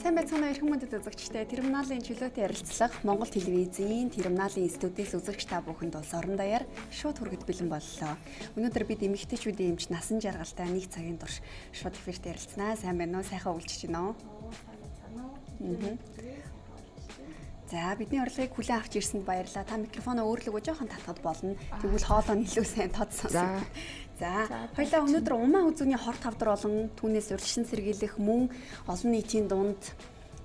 Сайн байцгаана уу, эрхэм хүндэт үзэгчдээ. Терминалийн чөлөөтэй ярилцлага Монгол телевизийн Терминалийн студиэс үзэгч та бүхэнд улс орон даяар шууд хүргэд бэлэн боллоо. Өнөөдөр бид эмэгтэйчүүдийн эмч Насан жаргалтай нэг цагийн турш шууд эфирт ярилцсанаа. Сайн байна уу? Сайхан өвлжиж байна уу? Сайн байцгаана уу? За, бидний урилгыг хүлээн авч ирсэнд баярлалаа. Та микрофоноо өөрлөгөө жоохон татхад болно. Тэгвэл хоолой нь илүү сайн тод сонсогдно. За, хоёлаа өнөөдөр умаа хүзүүний хор тавдар болон түүнээс урьдчилан сэргийлэх мөн олон нийтийн дунд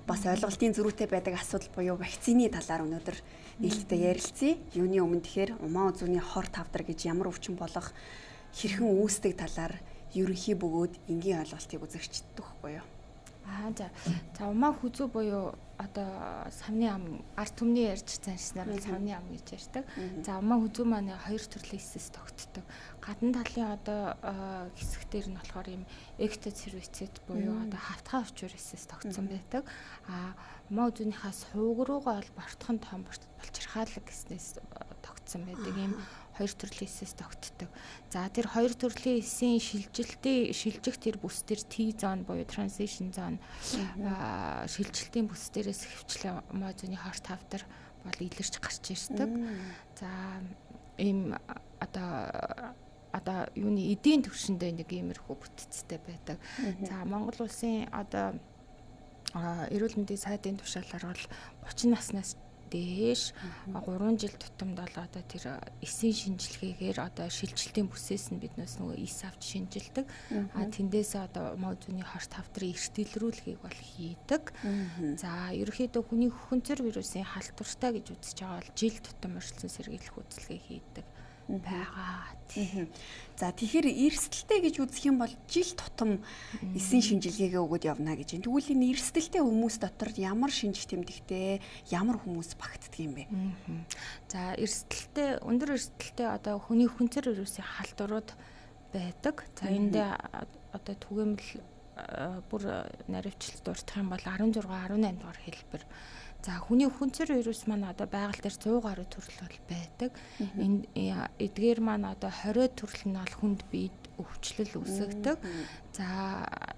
бас ойлголтын зөрүүтэй байдаг асуудал буюу вакцины талаар өнөөдөр нээлттэй ярилцъя. Юуны өмнө тэгэхээр умаа хүзүүний хор тавдар гэж ямар өвчин болох, хэрхэн үүсдэг талаар ерөнхий бөгөөд энгийн ойлголтыг үзэгчдэд өгөхгүй юу? Аа за. За, умаа хүзүү буюу одоо савны ам, ард түмний ярьж заншнаар савны ам гэж ярьдаг. За, умаа хүзүү маань хоёр төрлийн эсэс тогтдог. Гадна талын одоо хэсэг дээр нь болохоор ийм эктоцервицит буюу одоо хавтгай өвчөр эсэс тогтсон байдаг. А умаа хүзүүнийхээ сууг руугаа бол бортхон том булчирхаалаг гэснээс тогтсон байдаг. Ийм хоёр төрлийн эсэс тогтдог. За, тэр хоёр төрлийн эсийн шилжилтийн шилжих тэр бүс төр T zone буюу transition zone шилжилтийн бүс дээрээс хөвчлэн умаа зүүнний хор тавдар бол илэрч гарч ирдэг. За, ийм одоо юуны эдийн төвшөндөө нэг иймэрхүү бүтцтэй байдаг. За, Монгол улсын одоо эрүүл мэндийн сайдын тушаалаар бол 30 наснаас дээш 3 жил тутамд бол одоо тэр эсийн шинжилгээгээр одоо шилжилтийн бүсээс нь биднээс нөгөө эс авч шинжилдэг. А тэндээс одоо умаа зүүнний хор тавдрын эрт илрүүлгийг бол хийдэг. За, ерөнхийдөө хүний хөхөнцөр вирусын халдвартай гэж үзэж байгаа бол жил тутам урьдчилан сэргийлэх үйлчилгээ хийдэг байгаа. За, тэгэхээр эрсдэлтэй гэж үзэх юм бол жил тутам эсийн шинжилгээгээ өгөөд явна гэж байна. Тэгвэл энэ эрсдэлтэй хүмүүс дотор ямар шинж тэмдэгтэй, ямар хүмүүс багтдаг юм бэ? За, эрсдэлтэй, өндөр эрсдэлтэй одоо хүний хөнцөр вирусын халдварууд байдаг. За, эндээ одоо түгээмэл бүр наривчлалт дурдах юм бол 16, 18 дугаар хэлбэр. За, хүний хөнцөр вирус маань одоо байгаль дээр 100 гаруй төрөл бол байдаг. Энэ эдгээр маань одоо 20 төрөл нь бол хүнд биед өвчлөл үүсгэдэг. За,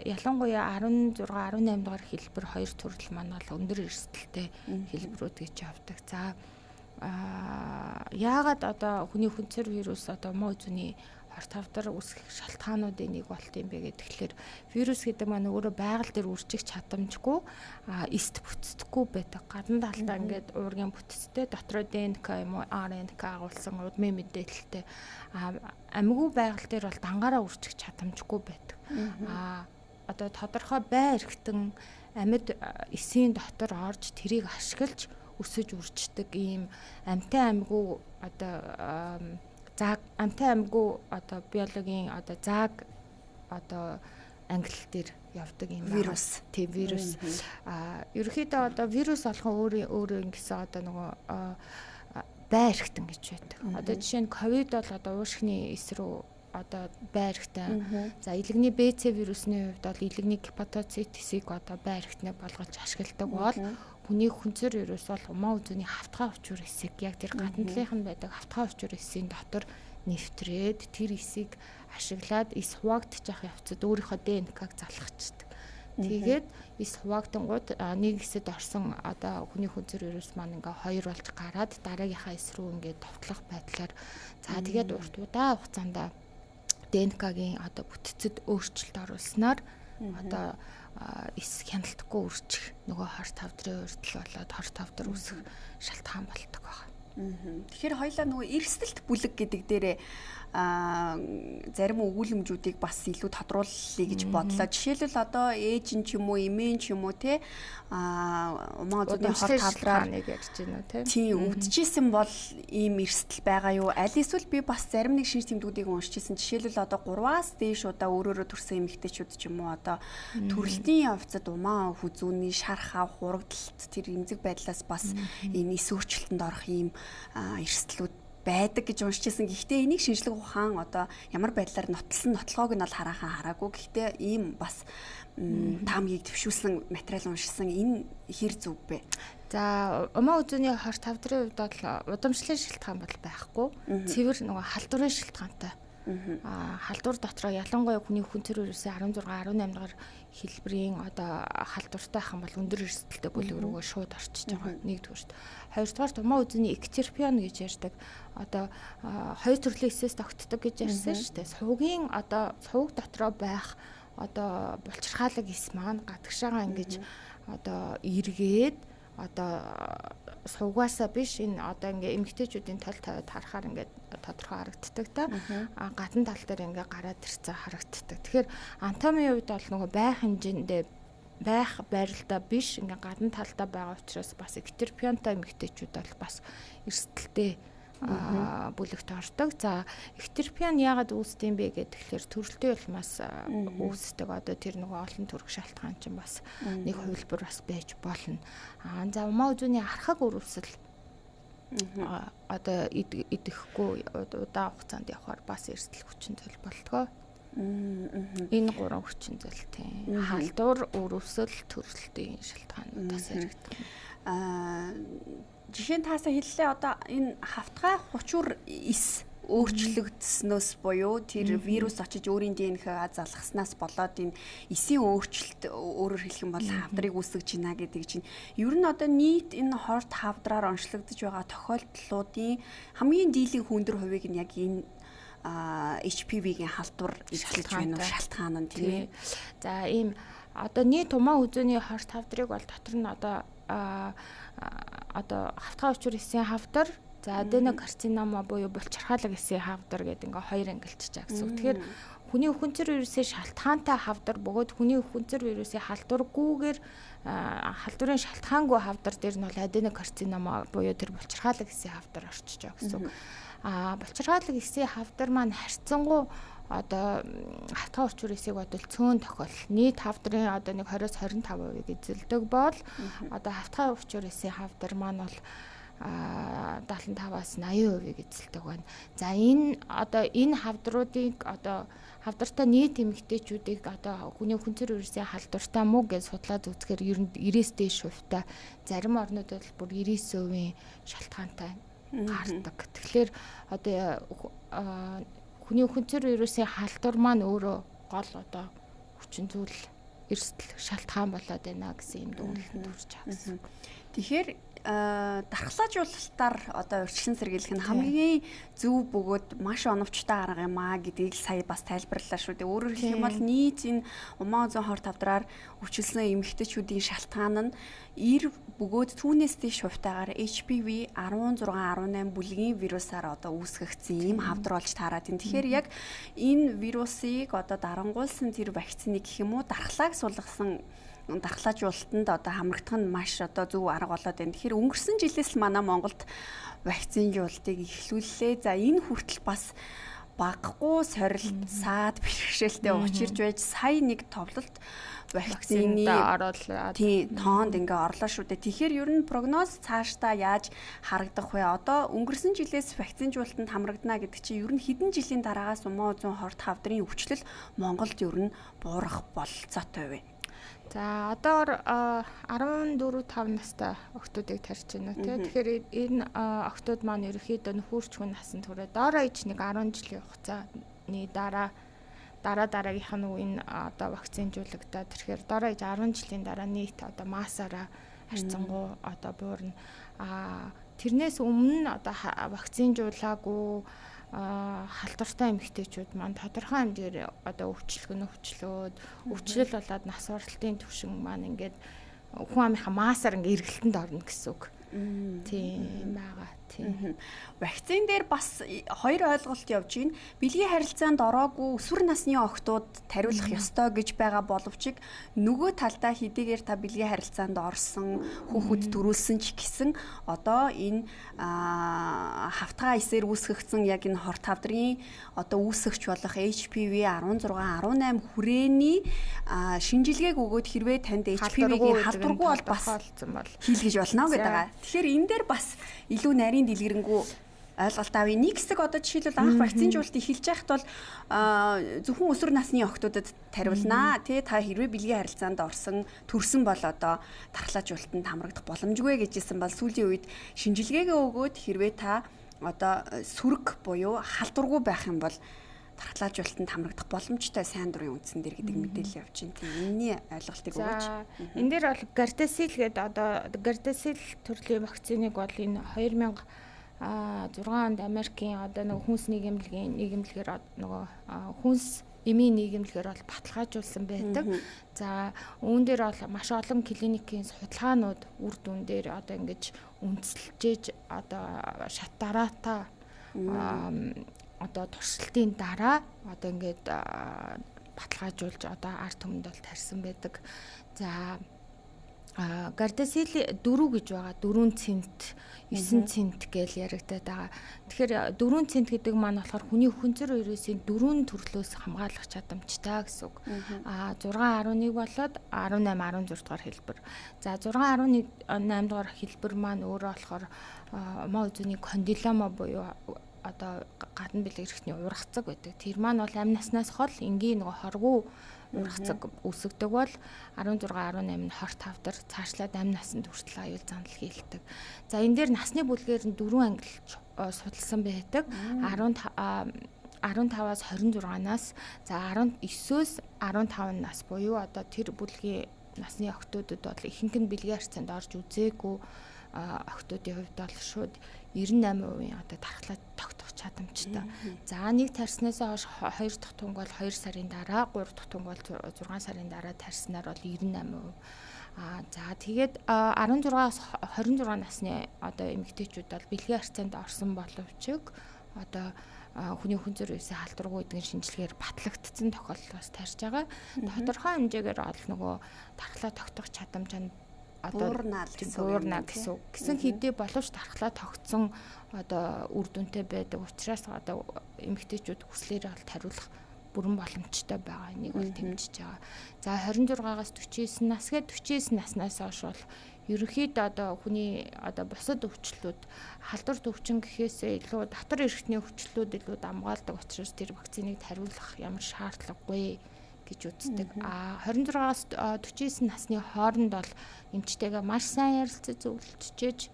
ялангуяа 16, 18 дугаар хэлбэр хоёр төрөл маань бол өндөр эрсдэлтэй хэлбэрүүд гэж явдаг. За, яагаад одоо хүний хөнцөр вирус одоо муу зүүнний хор тавдар үүсгэх шалтгаануудын нэг болт юм бэ гэхээр вирус гэдэг маань өөрөө байгаль дээр үржих чадамжгүй, эст бүтцэхгүй байдаг. Гадна талдаа ингээд уургийн бүтцтэй, дотроо ДНК юм уу РНК агуулсан удмын мэдээлэлтэй, амьгүй байгаль дээр бол дангаараа үржих чадамжгүй байдаг. Одоо тодорхой бай эргэтэн амьд эсийн дотор орж тэрийг ашиглаж өсөж үрждэг ийм амьтай амьгүй одоо зааг, амтай амьгүй одоо биологийн одоо зааг одоо англи дээр явдаг юм вирус. Тийм, вирус. А ерөнхийдөө одоо вирус болгон өөрөө өөрөө ингэсэн одоо нөгөө бай эргэтэн гэж байдаг. Одоо жишээ нь ковид бол одоо уушгины эс рүү одоо бай эргэтэн. За, илэгний БЦ вирусны хувьд бол илэгний гепатоцит эсийг одоо бай эргэтнээ болгож ашигладаг бол хүний хөнцөр вирус бол умаа үзүүний хавтгай өвчүр эсийг яг тэр гадна талынх нь байдаг хавтгай өвчүр эсийн дотор нэвтрээд тэр эсийг ашиглаад эс хуваагдчих явцад өөрийнхөө ДНК-г залгахчдаг. Тэгээд эс хуваагдангууд нэг эсэд орсон одоо хүний хөнцөр вирус маань ингээ хоёр болж гараад дараагийнхаа эс рүү ингээ товтлох байдлаар, за тэгээд урт удаан хугацаанд ДНК-гийн одоо бүтцэд өөрчлөлт оруулснаар одоо эс хяналтгүй үржих нөгөө хор тавдрын урьдчил болоод хор тавдар үүсэх шалтгаан болдог байна. Тэгэхээр хоёлаа нөгөө эрсдэлт бүлэг гэдэг дээрээ зарим өгүүлэмжүүдийг бас илүү тодруулъя гэж бодлоо. Жишээлбэл одоо ээж нь ч юм уу, эмээ нь ч юм уу те умаа зүүнний хор тавдраар нэг ярьж байна уу те. Тийм, өвдөжсэн бол ийм эрсдэл байгаа юу? Аль эсвэл би бас зарим нэг шинж тэмдгүүдийг уншижсэн. Жишээлбэл одоо 3-аас дээш удаа өөрөөрөө төрсэн эмэгтэйчүүд ч юм уу одоо төрөлтийн явцад умаа хүзүүний шарх авах, урагдалт тэр эмзэг байдлаас бас энэ эс өөрчлөлтөнд орох ийм эрсдлүүд байдаг гэж уншижсэн. Гэхдээ энийг шинжлэх ухаан одоо ямар байдлаар нотлсон нотлогоог нь бол хараахан хараагүй. Гэхдээ ийм бас таамгийг дэвшүүлсэн материал уншсан. Энэ хэр зөв бэ? За, умаа үзүүний хор тавдрын хувьд бол удамшлын шалтгаан бол байхгүй. Цэвэр нөгөө халдварын шалтгаантай Халдвар дотроо ялангуяа хүний үхэнцэр вирусын 16 18 дугаар хэлбэрийн одоо халдвартай байх юм бол өндөр эрсдэлтэй бүлэг рүүгээ шууд орчиж байгаа. Нэгдүгээрт. Хоёрдугаар тумаа үзэний эктерпион гэж ярьдаг. Одоо хоёр төрлийн эсээс тогтдог гэж ярьсан шүү дээ. Сувгийн одоо сувг дотроо байх одоо булчирхаалаг эс маань гадагшаага ингэж одоо эргээд одоо сувгаасаа биш энэ одоо ингээ эмэгтэйчүүдийн тол тавиад харахаар ингээ тодорхой харагддаг та. А гадна тал дээр ингээ гараад ирцээ харагддаг. Тэгэхээр анатомийн хувьд бол нөгөө байх хэмжээндээ байх байралдаа биш ингээ гадна талдаа байгаа учраас бас эктерпионтой эмэгтэйчүүд бол бас эрсдэлтэй бүлэгт ордог. За эктерпион яагаад үүсдэг юм бэ гэхээр төрөлтийн улмаас үүсдэг. Одоо тэр нөгөө олон төрөх шалтгаан чинь бас нэг хувилбар бас байж болно. За умаа үзүүний архаг өрөвсөл одоо идэхгүй удаан хугацаанд явахаар бас эрсдэл хүчин зүйл болтгоо. Энэ гурван хүчин зүйл тийм. Халдвар, өрөвсөл, төрөлтийн шалтгаануудаас яригдах. Жишээ нь таасаа хэллээ, одоо энэ хавтгай хучуур эс өөрчлөгдснөөс буюу тэр вирус очиж өөрийн ДНХ-га залгаснаас болоод энэ эсийн өөрчлөлт, өөрөөр хэлэх юм бол хавдрыг үүсгэж байна гэдэг чинь ер нь одоо нийт энэ хорт хавдраар онцлогдож байгаа тохиолдлуудын хамгийн дийлэн хүндэр хувийг нь яг энэ HPV-гийн халдвар эзэлж байна уу, шалтгаан нь тийм ээ. За ийм одоо нийт тумаа үзүүний хорт хавдрыг бол дотор нь одоо одоо хавтгай учир эсийн хавдар, за аденокарцинома буюу булчирхаалаг эсийн хавдар гэдэг ингээ хоёр ангилчиж байгаа гэсэн үг. Тэгэхээр хүний үхэнцэр вирусын шалтгаантай хавдар бөгөөд хүний үхэнцэр вирусын халдваргүйгээр халдварын шалтгаангүй хавдар дээр нь бол аденокарцинома буюу тэр булчирхаалаг эсийн хавдар орчиж байгаа гэсэн үг. Булчирхаалаг эсийн хавдар маань харьцангуй одоо хавтгай учир эсийг бодвол цөөн тохиол нийт хавдрын одоо нэг 20-25% эзэлдэг бол одоо хавтгай учир эсийн хавдар маань бол 75-аас 80% эзэлдэг байна. За энэ одоо энэ хавдруудыг одоо хавдартай нийт эмэгтэйчүүдийг одоо хүний үхэнцэр вирусын халдвартай муу гэж судлаад үзэхээр ер нь 90-ээс дээш хувьтай, зарим орнуудад бол бүр 99% шалтгаантай гардаг. Тэгэхээр одоо хүний үхэнцэр вирусын халдвар маань өөрөө гол одоо хүчин зүйл эрсдэл шалтгаан болоод байна гэсэн юм дүгнэлтэнд хүрч байгаа гэсэн. Тэгэхээр дархлаажуулалтаар одоо урьдчилан сэргийлэх нь хамгийн зөв бөгөөд маш оновчтой арга юм аа гэдгийг сая бас тайлбарлалаа шүү дээ. Өөрөөр хэлэх юм бол нийт энэ умаа үзэн хорт хавдраар өвчлсөн эмэгтэйчүүдийн шалтгаан нь 90 бөгөөд түүнээс дээш хувьтайгаар HPV 16 18 бүлгийн вирусаар одоо үүсгэгдсэн ийм хавдар болж таарад. Тэгэхээр яг энэ вирусыг одоо дарангуйлсан тэр вакциныг гэх юм уу дархлааг сулгасан дархлаажуулалтанд одоо хамрагдах нь маш одоо зөв арга болоод байна. Тэгэхээр өнгөрсөн жилээс л манай Монголд вакцинжуулалтыг эхлүүллээ. За энэ хүртэл бас багагүй сорилт, саад бэрхшээлтэй учирч байж сая нэг товлолт вакцины оруулаад тийм тоонд ингээ орлоо шүү дээ. Тэгэхээр ер нь прогноз цаашдаа яаж харагдах вэ? Одоо өнгөрсөн жилээс вакцинжуулалтанд хамрагдана гэдэг чинь ер нь хэдэн жилийн дараагаас умаа үзэн хорт хавдрын өвчлөл Монголд ер нь буурах бололцоотой вэ? За одоогор 14 5 настай охтуудыг тарьж байна тий. Тэгэхээр энэ охтууд маань ерөнхийдөө нөхөрч хүн насан туршид доороо ич нэг 10 жилийн хугацааны дараа дараагийнх нь энэ одоо вакцинжуулагдаад тэгэхээр доороо ич 10 жилийн дараа нийт одоо массаараа харьцангуй одоо буурна. Тэрнээс өмнө одоо вакцинжуулаагүй халдвартай эмэгтэйчүүд маань тодорхой хэмжээгээр одоо өвчлөх нь өвчлөөд өвчлөл болоод нас баралтын түвшин маань ингээд хүн амынхаа массаар ингээд эргэлтэнд орно гэсэн үг. Тийм байгаа. Тийм. Вакцин дээр бас хоёр ойлголт явж байна. Бэлгийн харилцаанд ороогүй өсвөр насны охтууд тариулах ёстой гэж байгаа боловч нөгөө талдаа хэдийгээр та бэлгийн харилцаанд орсон, хүүхэд төрүүлсэн ч гэсэн одоо энэ хавтгай эсээр үүсгэгдсэн яг энэ хорт хавдрын одоо үүсгэгч болох HPV 16 18 хүрээний шинжилгээг өгөөд хэрвээ танд HPV-гийн халдваргүй бол бас хийлгэж болно гэдэг байгаа. Тэгэхээр энэ дээр бас илүү нарийн дэлгэрэнгүй ойлголт авъя. Нэг хэсэг одоо жишээлбэл анх вакцинжуулалт эхэлж байхад бол зөвхөн өсвөр насны охтуудад тариулнаа. Тэ та хэрвээ бэлгийн харилцаанд орсон, төрсөн бол одоо дархлаажуулалтанд хамрагдах боломжгүй гэжсэн бол сүүлийн үед шинжилгээгээ өгөөд хэрвээ та одоо сүрэг буюу халдваргүй байх юм бол Дархлаажуулалтанд хамрагдах боломжтой сайн дурын үндсэн дээр гэдэг мэдээлэл явж байна. Тийм, энэний ойлголтыг өгөөч. Энэ дээр бол Gardasil гэдэг одоо Gardasil төрлийн вакциныг бол энэ 2006 онд Америкийн одоо нөгөө хүнс нийгэмлэгийн нийгэмлэгээр нөгөө хүнс эмийн нийгэмлэгээр бол баталгаажуулсан байдаг. За, үүн дээр бол маш олон клиникийн судалгаанууд үр дүн дээр одоо ингэж үндэслэж одоо шат дараатай одоо туршилтын дараа одоо ингээд баталгаажуулж одоо ард түмэнд бол тарьсан байдаг. За, Gardasil 4 гэж байгаа. 4 цент, 9 цент гэж яригадаад байгаа. Тэгэхээр 4 цент гэдэг маань болохоор хүний хөнцөр вирусын 4 төрлөөс хамгаалах чадамжтай гэсэн үг. 6.11 болоод 18 16 дугаар хэлбэр. За, 6.18 дугаар хэлбэр маань өөрөө болохоор умаа үзүүний кондилома буюу одоо гадна бэлэг эрхтний ургацаг байдаг. Тэр маань бол амь наснаас хол энгийн нөгөө хоргуу ургацаг үүсгдэг бол 16 18 нь хорт хавдар цаашлаад амь насанд хүртэл аюул занал хийлдэг. За, энэ дээр насны бүлгээр нь 4 ангилж судалсан байдаг. 15-аас 26 нас, за 19-өөс 15 нас буюу одоо тэр бүлгийн насны охтуудад бол ихэнх нь бэлгийн харьцаанд орж үзээгүй охтуудын хувьд бол шууд 98% одоо дархлаа тогтох чадамжтай. За, нэг тарьснаас хойш 2 дахь тунг бол 2 сарын дараа, 3 дахь тунг бол 6 сарын дараа тарьснаар бол 98%. За, тэгээд 16-аас 26 насны одоо эмэгтэйчүүд бол бэлгийн харьцаанд орсон боловч одоо хүний хөнцөр вирусын халдваргүй гэдгийн шинжилгээгээр батлагдсан тохиолдол бас тарьж байгаа. Тодорхой хэмжээгээр бол нөгөө дархлаа тогтох чадамж нь одоо буурна гэсэн үг. Гэсэн хэдий боловч дархлаа тогтсон одоо үр дүнтэй байдаг учраас одоо эмэгтэйчүүд хүслээрээ бол тариулах бүрэн боломжтой байгаа. Энийг бол дэмжиж байгаа. За, 26-аас 49 нас гээд 49 наснаас хойш бол ерөнхийдөө одоо хүний одоо бусад өвчлөлүүд халдвар төвчин гэхээсээ илүү дотор эрхтний өвчлөлүүд илүү дамгаалдаг учраас тэр вакциныг тариулах ямар шаардлагагүй гэж үздэг. 26-аас 49 насны хооронд бол эмчтэйгээ маш сайн ярилцаж зөвлөж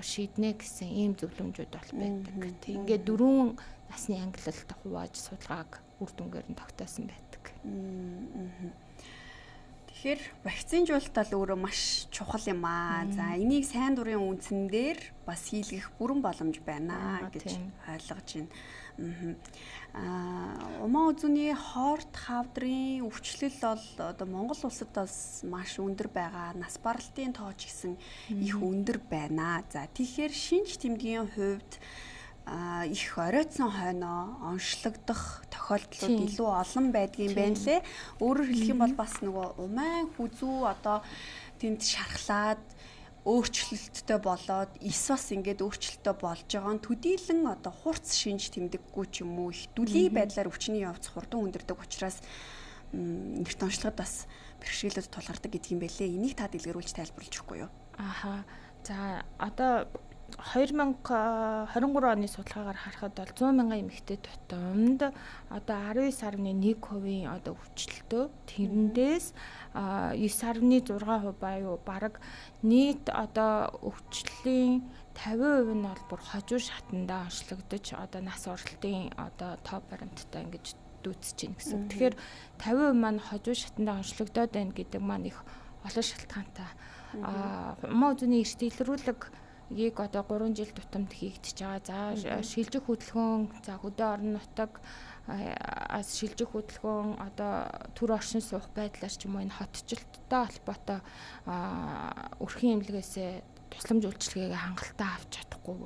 шийднэ гэсэн ийм зөвлөмжүүд бол байдаг. Тэг ингээд 4 насны ангилалд хувааж судалгааг үр дүнгээр нь тогтоосон байдаг. Тэгэхээр вакцинжуулалт бол өөрөө маш чухал юм аа. За, энийг сайн дурын үндсэн дээр бас хийлгэх бүрэн боломж байна гэж ойлгож байна. Умаа үзүүний хорт хавдрын өвчлөл бол одоо Монгол улсад бас маш өндөр байгаа. Нас баралтын тоо ч гэсэн их өндөр байна. За, тэгэхээр шинж тэмдгийн хувьд их оройтсон хойноо онцлогдох тохиолдлууд илүү олон байдгийн байна лээ. Өөрөөр хэлэх юм бол бас нөгөө умайн хүзүү одоо тэнд шархлаад өөрчлөлттэй болоод эс бас ингээд өөрчлөлттэй болж байгаа нь төдийлөн одоо хурц шинж тэмдэггүй ч юм уу их дүлий байдлаар өвчний явц хурдан өндөрдөг учраас нэрт онцлогод бас бэрхшээлүүд тулгардаг гэдэг юм байлээ. Энийг та дэлгэрүүлж тайлбарлаж өгөхгүй юу? Аха. За, одоо 2023 оны судалгаагаар харахад бол 100 мянган эмэгтэй тутамд одоо 19.1% одоо өвчлөлтөө, тэрэндээс 9.6% буюу бараг нийт одоо өвчлөлийн 50% нь бол бүр хожуу шатандаа онцлогдож одоо нас оролтын одоо топ баримттай ингэж дүүцэж байна гэсэн. Тэгэхээр 50% маань хожуу шатандаа онцлогдоод байна гэдэг маань их олон шалтгаантай. Умаа үзүүний эрт илрүүлэг ийг одоо 3 жил тутамд хийгдэж байгаа. За, шилжих хөдөлгөөн, за хөдөө орон нутаг ас шилжих хөдөлгөөн одоо төр оршин суух байдлаар ч юм уу энэ хотчлолттой холбоотой өрхийн эмнэлгээсээ тусламж үйлчилгээг хангалттай авч чадахгүй.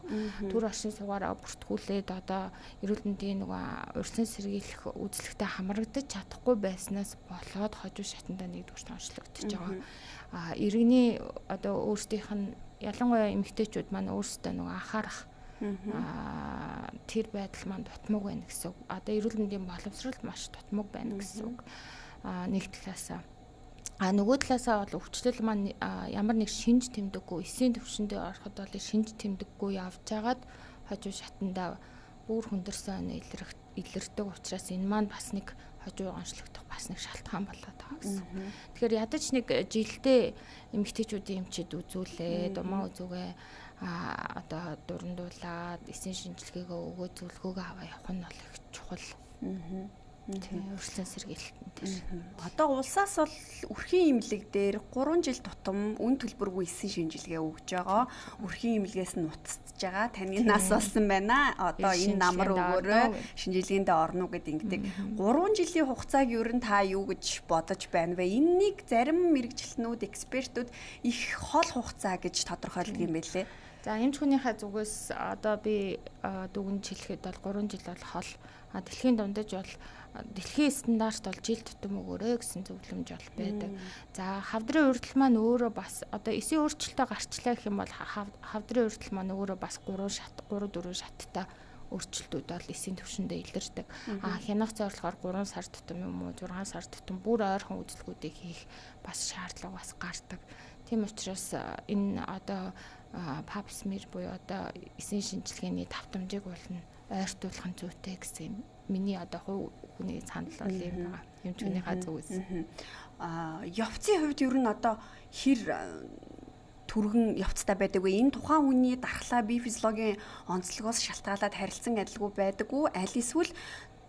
Төр оршин суугаараа бүртгүүлээд одоо эрүүл мэндийн нөгөө урьдчилан сэргийлэх үзлэгтээ хамрагдаж чадахгүй байснаас болоод хожуу шатандаа нэгдүгээр онцлогдож байгаа. Иргэний одоо өөрсдийнх нь ялангуяа эмэгтэйчүүд маань өөрсдөө нөгөө анхаарах тэр байдал маань дутмаг байна гэсэн үг. Одоо эрүүл мэндийн боловсролд маш дутмаг байна гэсэн үг. Нэг талаасаа. Нөгөө талаасаа бол өвчлөл маань ямар нэг шинж тэмдэггүй, эсийн төвшөндөө ороход бол шинж тэмдэггүй явж хагаад хожуу шатандаа бүр хүндэрсэн оноо илэрдэг учраас энэ маань бас нэг хожуу онцлогдох бас нэг шалтгаан болоод байгаа гэсэн. Тэгэхээр ядаж нэг жилдээ эмэгтэйчүүдийн эмчид үзүүлээд умаа үзүүгээ одоо дурандуулаад эсийн шинжилгээгээ өгөө зөвлөгөөгөө аваа явах нь бол их чухал Тийм, урьдчилан сэргийлэлтэн дээр. Одоо улсаас бол өрхийн эмнэлэг дээр 3 жил тутам үн төлбөргүй эсийн шинжилгээ өгж байгаа. Өрхийн эмнэлгээс нь нутцж байгаа. Таны нас болсон байна. Одоо энэ намар өгөөрэй, шинжилгээндээ орно уу гэд ингэдэг. 3 жилийн хугацааг ер нь та юу гэж бодож байна вэ? Энэнийг зарим мэргэжилтнүүд, экспертүүд их хол хугацаа гэж тодорхойлдог юм байлээ. За, эмч хүнийхээ зүгээс одоо би дүгнж хэлэхэд бол 3 жил бол хол. А дэлхийн дундаж бол дэлхийн стандарт бол жил тутам өгөөрэй гэсэн зөвлөмж бол байдаг. За, хавдрын урьдчил маань өөрөө бас одоо эсийн өөрчлөлтөө гарчлаа гэх юм бол хавдрын урьдчил маань өөрөө бас 3 шат, 3 4 шаттай өөрчлөлтүүд бол эсийн төвшөндөө илэрдэг. А хянах зорилгоор 3 сар тутам юм уу 6 сар тутам бүр ойрхон үзэлгүүдийг хийх бас шаардлага бас гардаг. Тийм учраас энэ одоо pap smear буюу одоо эсийн шинжилгээний давтамжийг бол нь ойртуулах нь зүйтэй гэсэн юм. Миний одоо хувь хүний санал бол юм байгаа. Эмч хүнийхээ зүгээс. Явцын хувьд ер нь одоо хэр түргэн явцтай байдаг вэ? Энэ тухайн хүний дархлаа бие физиологийн онцлогоос шалтгаалаад харилцан адилгүй байдаг уу? Аль эсвэл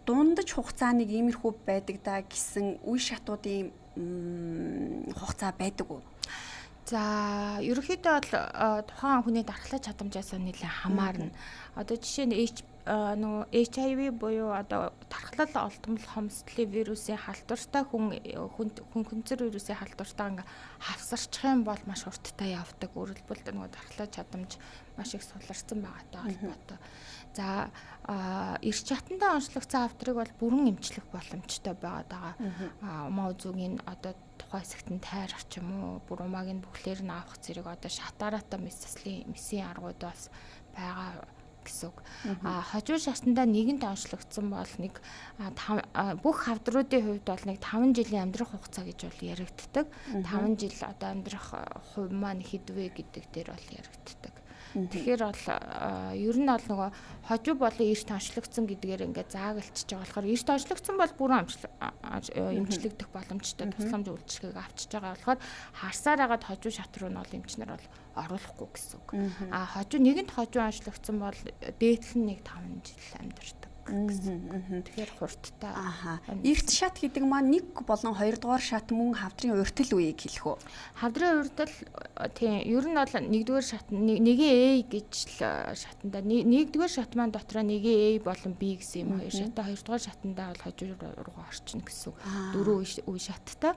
дундаж хугацааныг иймэрхүү байдаг да гэсэн үе шатуудын хугацаа байдаг уу? За, ерөнхийдөө бол тухайн хүний дархлаа чадамжаас нэлээд хамаарна. Одоо жишээ нь нөгөө HIV буюу одоо тархлал олдмол хомсдлын вирусын халдвартай хүн хөнхөнцөр вирусын халдвартай ингээ хавсарчих юм бол маш хурдтай явдаг. Өөрөлдвөл нөгөө дархлаа чадамж маш их суларсан байгаатай холбоотой. За, эрч чатандаа онцлогдсон хавдрыг бол бүрэн эмчлэх боломжтой байгаад байгаа. Умаа үзүүгийн одоо тухайн хэсэгт нь тайрах ч юм уу, бүр умааг нь бүхлээр нь авах зэрэг одоо шатааратай мэс заслын мэсийн аргууд бас байгаа гэсэн үг. А хожуу шатандаа нэгэнт онцлогдсон бол нэг бүх хавдруудын хувьд бол нэг 5 жилийн амьдрах хугацаа гэж бол яригддаг. 5 жил одоо амьдрах хувь маань хэд вэ гэдэг дээр бол яригддаг. Тэгэхээр бол ер нь бол нөгөө хожуу болон эрт онцлогдсон гэдгээр ингээд заагалчж байгаа болохоор эрт онцлогдсон бол бүрэн эмчлэгдэх боломжтой тусламж үйлчилгээг авчиж байгаа болохоор харсаар хагаад хожуу шат руу нь бол эмчнэр бол оруулахгүй гэсэн үг. А хожуу нэгэнт хожуу онцлогдсон бол дээдл нь нэг 5 жил амьдардаг гэсэн. Тэгэхээр хурдтай. Аха. Эрт шат гэдэг маань 1 болон 2 дугаар шат мөн хавдрын уртл үеийг хэлэх үү? Хавдрын уртл тийм, ер нь бол 1-р шат 1-ийн A гэж л шатанда 1-р шат маань дотроо 1-ийн A болон B гэсэн юм хоёр шаттай, 2 дугаар шатандаа бол хожуу руугаа орчихно гэсэн үг. 4 үе шаттай.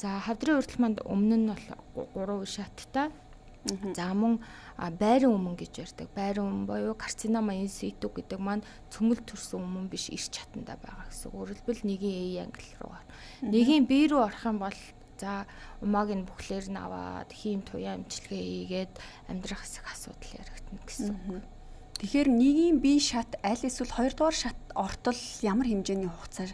За, хавдрын уртл маань өмнө нь бол 3 үе шаттай. За, мөн байран өмнө гэж ярьдаг. Байран өмнө буюу карцинома in situ гэдэг маань цөмөл төрсөн өмнө биш эрч чатандаа байгаа гэсэн. Өөрөлдвөл 1-ийн A англи руу. 1-ийн B рүү орох юм бол за умааг нь бүхлээр нь аваад хийм туяа эмчилгээ хийгээд амьдрах хэсэг асуудал яригдана гэсэн үг. Тэгэхээр 1-ийн B шат аль эсвэл 2 дугаар шат ортол ямар хэмжээний хугацаа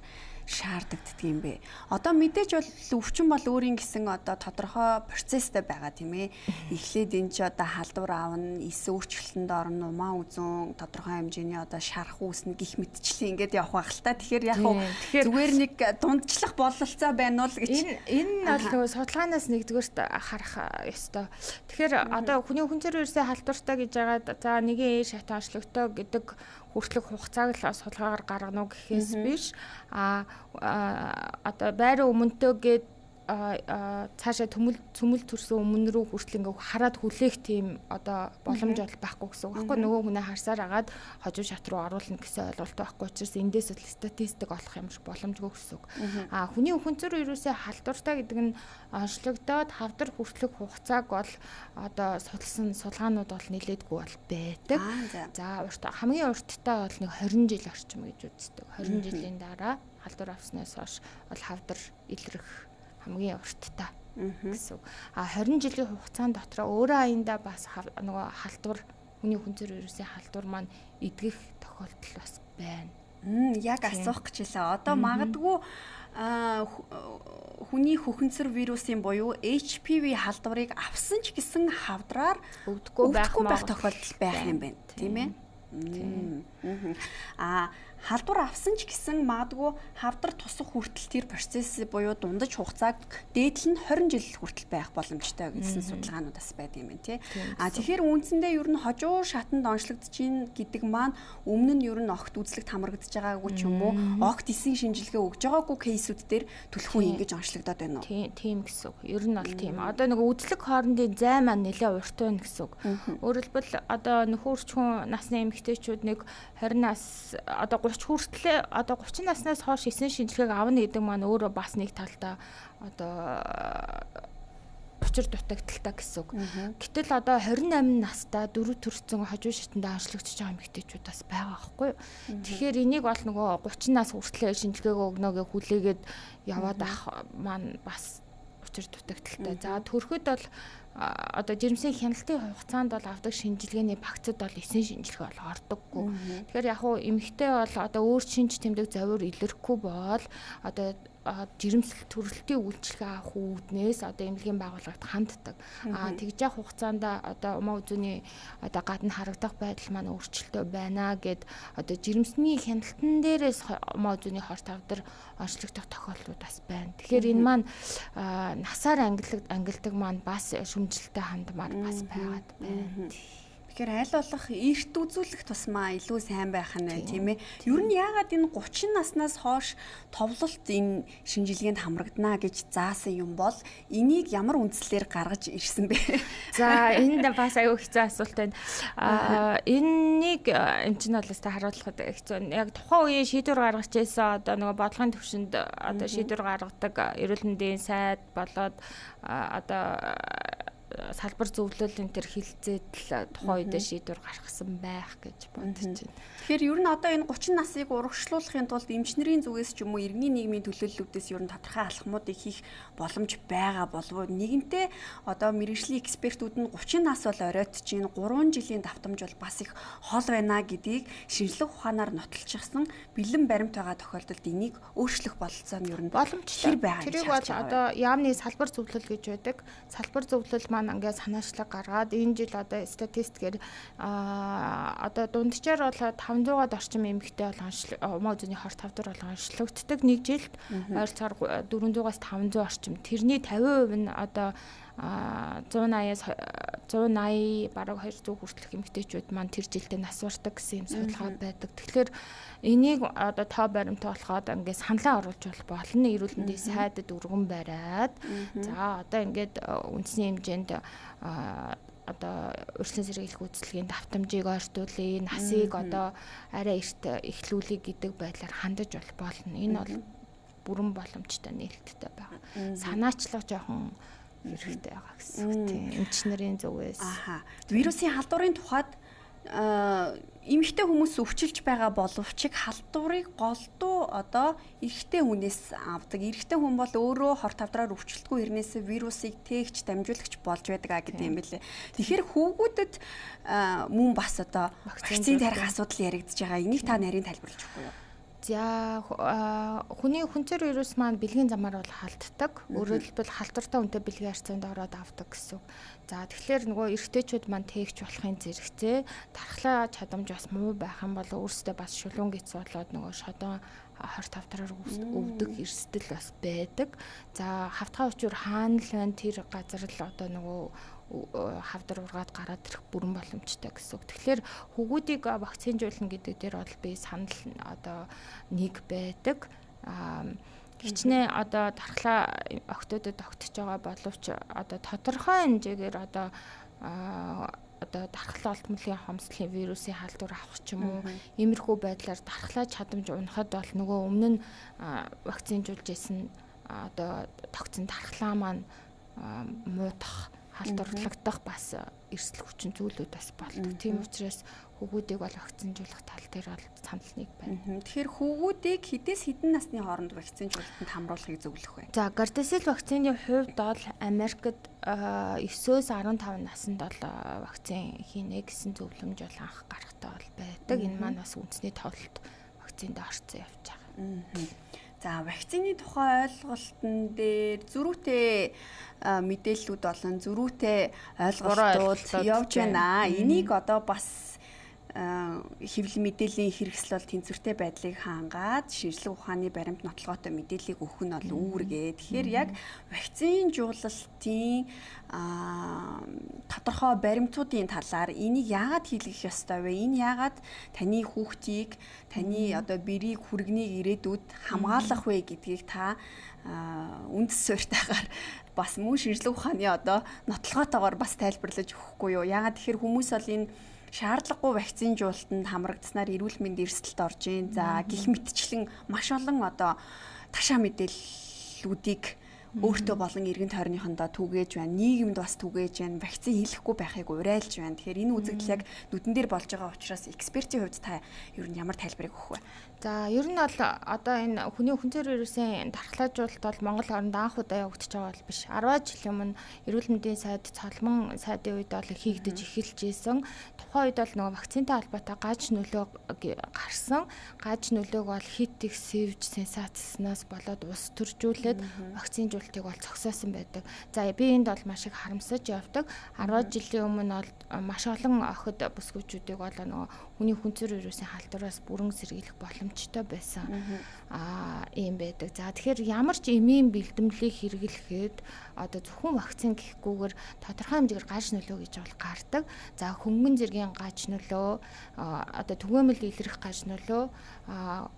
шаардагддаг юм бэ? Одоо мэдээж бол өвчин бол өөрийн гэсэн одоо тодорхой процесстэй байгаа тийм ээ. Эхлээд энэ ч одоо халдвар аавна, эс өөрчлөлтөнд орно, умаа үзүүн тодорхой хэмжээний одоо шарах үүснэ гих мэтчлэн ингээд явах байх л та. Тэгэхээр яг зүгээр нэг дундчлах бололцоо байна уу гэж. Энэ бол нөгөө судалгаанаас нэгдүгээрт харах ёстой. Тэгэхээр одоо хүний хүнцэр вирусын халдвартай гэж яагаад за нэгэн э шат онцлогтой гэдэг хүртлэх хугацааг л судалгаагаар гаргана уу гэхээс биш а одоо байран өмнөдөө гээд цаашаа цөмөл төрсөн өмнө рүү хүртэл ингээ хараад хүлээх тийм одоо боломж бол байхгүй гэсэн үг байхгүй. Нөгөө хүнээ харсаар агаад хожуу шат руу оруулна гэсэн ойлголт байхгүй учраас эндээс бол статистик олох юм шиг боломжгүй гэсэн үг. А хүний өхөнцөр вирусын халдвартай гэдэг нь онцлогдоод хавдар хүртлэх хугацааг бол одоо судалсан судалгаанууд бол нэлээдгүй бол байдаг. За урт хамгийн урттай бол нэг 20 жил орчим гэж үздэг. 20 жилийн дараа халдвар авснаас хойш бол хавдар илрэх хамгийн урттай гэсэн үг. А 20 жилийн хугацаанд дотроо өөрөө аяндаа бас нөгөө халдвар хүний хүнцэр вирусын халдвар маань эдгэх тохиолдол бас байна. Яг асуух гэж хэлээ. Одоо магадгүй хүний хөхөнцөр вирусын буюу HPV халдварыг авсан ч гэсэн хавдраар өвдөхгүй байх тохиолдол байх юм байна, тийм ээ? Аа халдвар авсан ч гэсэн магадгүй хавдар тусах хүртэл тэр процесс буюу дундаж хугацааг дээдл нь 20 жил хүртэл байх боломжтой гэсэн судалгаанууд бас байдаг юм байна тий. А тэгэхээр үндсэндээ ер нь хожуу шатанд онцлогдож гин гэдэг маань өмнө нь ер нь огт үзлэгт хамрагдаж байгаагүй ч юм уу огт эсийн шинжилгээ өгж байгаагүй кейсүүд дээр түлхүү ингэж онцлогдоод байна уу? Тийм гэсэн үг. Ер нь бол тийм. Одоо нэг үзлэг хоорондын зай маань нэлээд урт байна гэсэн үг. Өөрөлдвөл одоо нөхөр өрчхүн насны эмэгтэйчүүд нэг 20 нас одоо 30 хүртлээ одоо 30 наснаас хойш эсийн шинжилгээг авна гэдэг маань өөрөө бас нэг талдаа одоо учир дутагдaltaй гэсэн үг. Гэтэл одоо 28 настай дөрөв төрсөн хожуу шатанд онцлогдож байгаа эмэгтэйчүүд бас байгаа байхгүй юу. Тэгэхээр энийг бол нөгөө 30 нас хүртлээ шинжилгээг өгнө гэж хүлээгээд яваад ах маань бас учир дутагдaltaй. За төрөхөд бол одоо жирэмсэн хяналтын хугацаанд бол авдаг шинжилгээний багцад бол эсийн шинжилгээ бол ордоггүй. Тэгэхээр яг хуу эмэгтэй бол одоо өөр шинж тэмдэг зовир илэрхгүй бол одоо жирэмсэл төрөлтийн үйлчилгээ авах үүднээс одоо эмнэлгийн байгууллагад ханддаг. Аа тэгж явах хугацаанд одоо умаа үзүүний одоо гадна харагдах байдал маань өөрчлөлтөө байна гэд одоо жирэмсний хяналтан дээрээс умаа үзүүний хорт хавдар онцлогдох тохиолдлууд бас байна. Тэгэхээр энэ маань насаар ангилдаг маань бас шүмжлэлтэй хандмаар бас байгаад байна. Тэгэхээр аль болох эрт үзүүлэх тусмаа илүү сайн байх нь байна тийм ээ. Ер нь яагаад энэ 30 наснаас хойш товлолт энэ шинжилгээнд хамрагдана гэж заасан юм бол энийг ямар үндслээр гаргаж ирсэн бэ? За энэ бас аюу хэцүү асуулт байна. Аа энэнийг эмч нь бол өстой харуулхад хэцүү. Яг тухайн үеийн шийдвэр гаргаж ирсэн одоо нөгөө бодлогын төвшөнд одоо шийдвэр гаргадаг эрүүл мэндийн сайд болоод одоо салбар зөвлөл энэ төр хилцээд л тухайн үедээ шийдвэр гаргасан байх гэж бодож байна. Тэгэхээр ер нь одоо энэ 30 насыг урагшлуулахын тулд эмч нарын зүгээс ч юм уу иргэний нийгмийн төлөөллүүдээс ер нь тодорхой алхмуудыг хийх боломж байгаа болов уу? Нэгэнтээ одоо мэргэжлийн экспертүүд нь 30 нас бол оройтж чинь 3 жилийн давтамж бол бас их хол байна гэдгийг шинжлэх ухаанаар нотолчихсан бэлэн баримт байгаа тохиолдолд энийг өөрчлөх бололцоо нь ер нь боломжтой байгаа. Тэрийг бол одоо яамны салбар зөвлөл гэж байдаг. Салбар зөвлөл маань ингээд санаачлаг гаргаад энэ жил одоо статистикээр одоо дунджаар бол 500-аад орчим эмэгтэй бол умаа үзүүний хорт хавдар бол онцлогддог нэг жилд ойролцоогоор 400-аас 500 орчим. Тэрний 50% нь одоо 180-аас 180 бараг 200 хүртэлх эмэгтэйчүүд маань тэр жилдээ нас бардаг гэсэн юм судалгаа байдаг. Тэгэхээр энийг одоо тоо баримтаа болоход ингээд саналаа оруулж болно. Эрүүл мэндийн сайдад өргөн бариад за одоо ингээд үндэсний хэмжээнд одоо урьдчилан сэргийлэх үйлчилгээний давтамжийг ойртуулъя, насыг одоо арай эрт эхлүүлэе гэдэг байдлаар хандаж болно. Энэ бол бүрэн боломжтой нээлттэй байгаа. Санаачлах жоохон хэрэгтэй байгаа гэсэн үг тийм. Эмч нарын зүгээс. Аха. Вирусын халдварын тухайд эмэгтэй хүмүүс өвчилж байгаа боловч халдварыг голдуу одоо эрэгтэй хүнээс авдаг. Эрэгтэй хүн бол өөрөө хорт хавдраар өвчлөлтгүй хэрнээс вирусыг тээгч дамжуулагч болж байдаг гэдэг юм билээ. Тэгэхээр хүүгүүдэд мөн бас одоо вакцины тарих асуудал яригдж байгаа. Энийг та нарийн тайлбарлаж өгөхгүй юу? За хүний хүнцэр вирус маань бэлгийн замаар бол халддаг. Өөрөөр хэлбэл халдвартай хүнтэй бэлгийн харьцаанд ороод авдаг гэсэн үг. За тэгэхээр нөгөө эрэгтэйчүүд маань тээгч болохын зэрэгцээ тархлаа чадамж бас муу байх юм бол өөрсдөө бас шулуун гэц болоод нөгөө шодон хорт хавдраар өвдөх эрсдэл бас байдаг. За хавтгай учир хаана л байна тэр газар л одоо нөгөө хавдар ургаад гараад ирэх бүрэн боломжтой гэсэн үг. Тэгэхээр хүүгүүдийг вакцинжуулна гэдэг дээр бол би санал одоо нэг байдаг. Хичнээн одоо дархлаа октодод огтж байгаа боловч одоо тодорхой хэмжээгээр одоо дархлаа олдмолын хомсдлын вирусын халдвар авах ч юм уу иймэрхүү байдлаар дархлаа чадамж унахад бол нөгөө өмнө нь вакцинжуулж исэн одоо тогтсон дархлаа маань муудах халдварлагдах бас эрсдэл хүчин зүйлүүд бас болдог. Тийм учраас хүүгүүдийг бол вакцинжуулах тал дээр бол санал нэг байна. Тэгэхээр хүүгүүдийг хэдээс хэдэн насны хооронд вакцинжуулалтанд хамруулахыг зөвлөх вэ? За, Gardasil вакцины хувьд бол Америкт 9-өөс 15 наснд бол вакцин хийнэ гэсэн зөвлөмж бол анх гарахтаа бол байдаг. Энэ маань бас үндэсний товлолт вакцинд орцсон явж байгаа. За, вакцины тухай ойлголтын дээр зөрүүтэй мэдээллүүд болон зөрүүтэй ойлголтууд явж байна. Энийг одоо бас Хэвлэл мэдээллийн хэрэгсэл бол тэнцвэртэй байдлыг хангаад шинжлэх ухааны баримт нотлогоотой мэдээллийг өгөх нь бол үүргээ. Тэгэхээр яг вакцинжуулалтын тодорхой баримтуудын талаар энийг яагаад хийлгэх ёстой вэ? Энэ яагаад таны хүүхдийг, таны одоо бэрийг, хүргэнийг ирээдүйд хамгаалах вэ гэдгийг та үндэс суурьтайгаар бас мөн шинжлэх ухааны одоо нотлогоотойгоор бас тайлбарлаж өгөхгүй юу? Яагаад тэгэхээр хүмүүс бол энэ шаардлагагүй вакцинжуулалтанд хамрагдсанаар эрүүл мэнд эрсдэлд орж ийн. За гих мэтчлэн маш олон одоо ташаа мэдээллүүдийг өөртөө болон эргэн тойрныхондоо түгээж байна. Нийгэмд бас түгээж байна. Вакцин хийлэхгүй байхыг уриалж байна. Тэгэхээр энэ үзэгдэл яг нүдэн дээр болж байгаа учраас экспертийн хувьд та ер нь ямар тайлбарыг өгөх вэ? За ер нь бол одоо энэ хүний хүнцээр вирусын дархлаажуулалт бол Монгол оронд анх удаа явагдаж байгаа бол биш. 10 жилийн өмнө эрүүл мэндийн сайд Цолмон сайдын үед бол хийгдэж эхэлж исэн. Тухайн үед бол нөгөө вакцинтай холбоотой гаж нөлөө гарсан. Гаж нөлөөг бол хит их сэвж сенсацснаас болоод улс төржүүлээд вакцинжуулалтыг бол зогсоосон байдаг. За би энд бол маш их харамсаж явдаг. 10 жилийн өмнө бол маш олон охид бүсгүүчүүдийг бол нөгөө хүний хүнцээр вирусын халдвараас бүрэн сэргийлэх боломжтой байсан. Ийм байдаг. За тэгэхээр ямар ч эмийн бэлтгэлийг хэрэглэхэд одоо зөвхөн вакцин гэхгүйгээр тодорхой хэмжээгээр гаж нөлөө гэж бол гардаг. За хөнгөн зэргийн гаж нөлөө, одоо түгээмэл илрэх гаж нөлөө,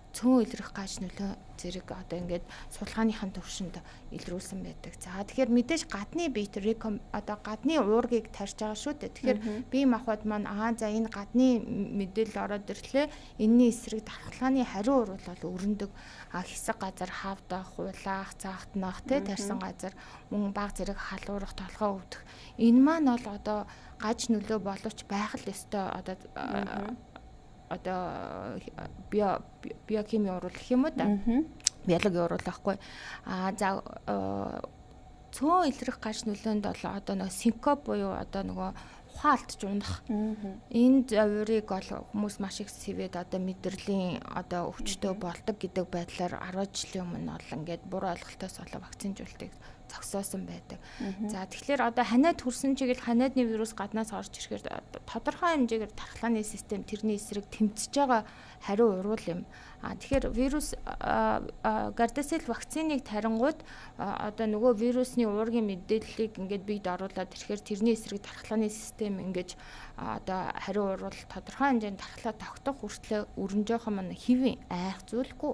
цөөн илрэх гаж нөлөө зэрэг одоо ингээд судалгааныхын төвшөнд илрүүлсэн байдаг. За тэгэхээр мэдээж гадны биет одоо гадны уургийг тарьж байгаа шүү дээ. Тэгэхээр бие махбод маань за энэ гадны мэдээлэл ороод ирлээ. Энийний эсрэг дархлааны хариу урвал бол өрнөдөг. Хэсэг газар хавдах, хулаах, заахтнах тэ тарьсан газар мөн баг зэрэг халуурах, толгой өвдөх. Энэ маань бол одоо гаж нөлөө боловч байх л ёстой одоо биохимийн уруул гэх юм уу да. Биологийн уруул байхгүй. За цөөн илрэх гаж нөлөөнд бол одоо нөгөө синкоп буюу одоо нөгөө ухаан алдаж унах. Энэ зовирыг бол хүмүүс маш их сэвэд одоо мэдрэлийн одоо өвчтөй болдог гэдэг байдлаар 10 жилийн өмнө бол ингээд буруу ойлголтоос болоо вакцинжуулалтыг зогсоосон байдаг. За тэгэхээр одоо ханиад төрсэн чиглэл ханиадны вирус гаднаас орж ирэхээр тодорхой хэмжээгээр дархлааны систем тэрний эсрэг тэмцэж байгаа хариу урвал юм. Тэгэхээр вирус Gardasil вакциныг тарингууд одоо нөгөө вирусны уургийн мэдээллийг ингээд биед оруулаад ирэхээр тэрний эсрэг дархлааны систем ингээд одоо хариу урвал тодорхой хэмжээнд дархлаа тогтох хүртлээр өрнөж байгаа маань хэвийн айх зүйлгүй.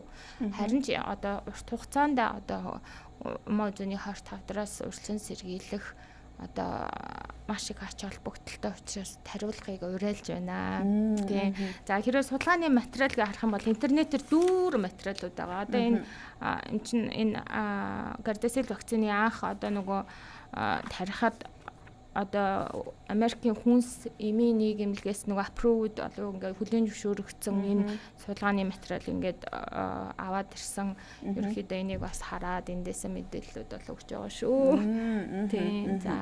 Харин ч одоо урт хугацаанд одоо умаа үзүүний хорт хавдраас урьдчилан сэргийлэх одоо маш их ач холбогдолтой учраас тариулахыг уриалж байна. Тийм. За хэрвээ судалгааны материал гэж харах юм бол интернетээр дүүр материалууд байгаа. Одоо энэ эн чинь энэ Gardasil вакцины анх одоо нөгөө тарихад одоо Америкийн хүнс эмийн нийгэмлэгээс нөгөө approved болов ингээд хүлээн зөвшөөрөгдсөн энэ судалгааны материал ингээд аваад ирсэн. Ерөнхийдөө энийг бас хараад эндээсээ мэдээллүүд бол өгч байгаа шүү. Тийм. За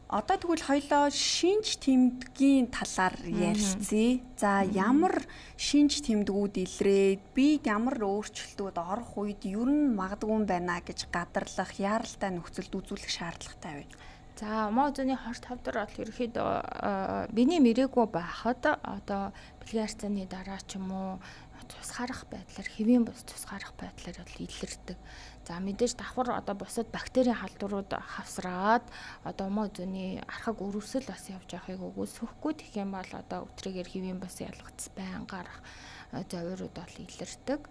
одоо тэгвэл хоёлоо шинж тэмдгийн талаар ярилцъя. За ямар шинж тэмдгүүд илрээд бид ямар өөрчлөлтүүд орох үед ер нь магадгүй юм байна гэж гадарлах, яаралтай нөхцөлд үзүүлэх шаардлагатай вэ? За умаа үзүүний хорт хавдар бол ерөнхийдөө биений мэрээгүй байхад одоо бэлгийн харьцааны дараа ч юм уу цус гарах байдлаар хэвийн бус цус гарах байдлаар бол илэрдэг. За мэдээж давхар одоо бусад бактерийн халдварууд хавсраад одоо умаа үзүүний архаг өрөвсөл бас явж байхыг үгүйсэхгүй. Тэгэх юм бол одоо өтрийгээр хэвийн бус ялгац байн гарах зовиурууд бол илэрдэг.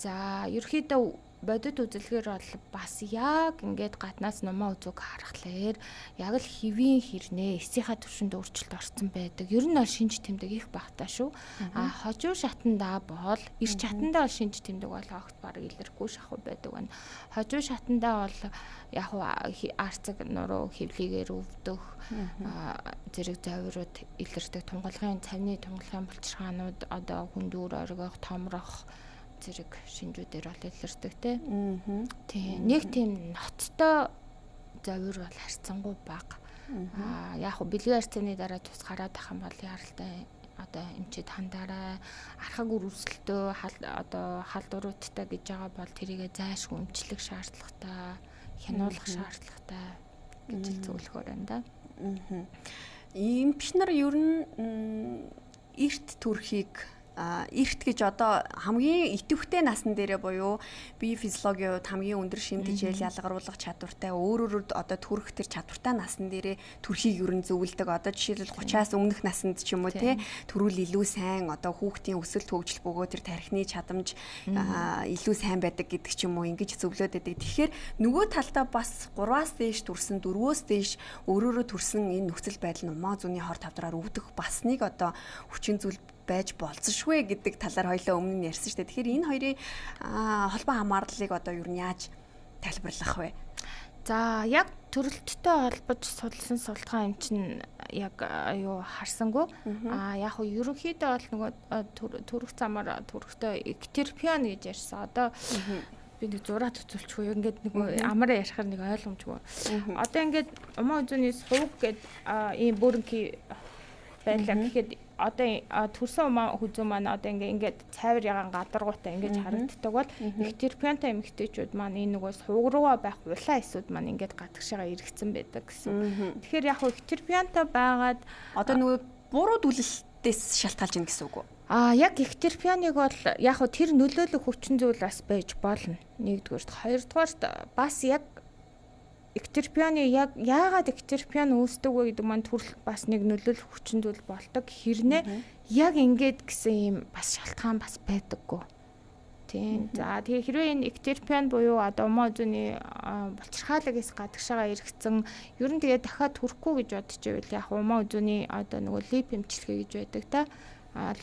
За ерөнхийдөө бодит үзэлгээр бол бас яг ингээд гаднаас нумаа үзүүг харахлаар яг л хэвийн хэрнээ эсийнхаа түвшинд өөрчлөлт орсон байдаг. Ер нь бол шинж тэмдэг их багтаа шүү. А хожуу шатандаа бол эр чатандаа бол шинж тэмдэг бол огт бараг илэрхгүй шахуу байдаг байна. Хожуу шатандаа бол яг арцэг нуруу хэвлийгээр өвдөх зэрэг зовирууд илэрдэг. Тунгалгын цавны тунгалгын булчирхаанууд одоо хүндүүр оргих, томрох зэрэг шинжүүдээр бол илэрдэг те. Тийм. Нэг тийм ноцтой зовир бол харьцангуй бага. Яг хөө бэлгийн харьцааны дараа тус гараад ах юм бол яаралтай одоо эмчид хандаарай, архаг өрөвсөлтөө одоо халдваруудтай гэж байгаа бол тэрийгэ зайлшгүй эмчлэх шаардлагатай, хянуулах шаардлагатай гэж зөвлөхөөр байна да. Эмч нар ер нь эрт төрхийг эрт гэж одоо хамгийн идэвхтэй насн дээрээ буюу бие физиологийн хувьд хамгийн өндөр шим тэжээл ялгаруулах чадвартай өөрөөрөө одоо төрөх тэр чадвартай насн дээрээ төрхийг ер нь зөвлөдөг. Одоо жишээлбэл 30-аас өмнөх наснд ч юм уу те төрүүл илүү сайн одоо хүүхдийн өсөлт хөгжил бөгөөд тэр тархины чадамж илүү сайн байдаг гэдэг ч юм уу ингэж зөвлөд байдаг. Тэгэхээр нөгөө талдаа бас 3-аас дээш төрсэн, 4-өөс дээш өөрөөрөө төрсэн энэ нөхцөл байдал нь умаа зүүнний хор тавдраар өвдөх бас нэг одоо хүчин зүйл байж болцсошгүй гэдэг талаар хоёлоо өмнө нь ярьсан шүү дээ. Тэгэхээр энэ хоёрын холбоо хамаарлалыг одоо юу нь яаж тайлбарлах вэ? За яг төрөлттэй холбож судалсан судалгаа юм чинь яг юу харсангүй. Аа яг хөө ерөнхийдөө бол нөгөө төрөх замаар төрөхтэй эктерпион гэж ярьсан. Одоо би нэг зураад төцөлчихгүй ингээд нэг амараа ярихаар нэг ойлгомжгүй. Одоо ингээд умаа үзүүний сувг гэд ийм бүрэнхий байлаа гэхэд одоо төрсөн умаа хүзүү маань одоо ингээд цайвар ягаан гадаргуутай ингэж харагддаг бол эктерпионтой эмэгтэйчүүд маань энэ нөгөө сувг руугаа байх улаан эсүүд маань ингээд гадагшаага эргэцэн байдаг гэсэн. Тэгэхээр яг эктерпионтой байгаад одоо нөгөө буруу дүлэлтээс шалтгаалж ийн гэсэн үг үү? Аа яг эктерпионыг бол яг тэр нөлөөлөх хүчин зүйл бас байж болно. Нэгдүгээрт, хоёрдугаарт бас яг эктерпионы яг яагаад эктерпион үүсдэг вэ гэдэг маань төрөлт бас нэг нөлөөлөх хүчин зүйл болдог. Хэрнээ яг ингээд гэсэн юм бас шалтгаан бас байдаггүй. Тийм. За тэгээ хэрвээ энэ эктерпион буюу одоо умаа үзүүний булчирхаалагээс гадагшаага эргэцэн ер нь тэгээ дахиад төрөхгүй гэж бодож байвал яг умаа үзүүний одоо нөгөө лип эмчилгээ гэж байдаг та.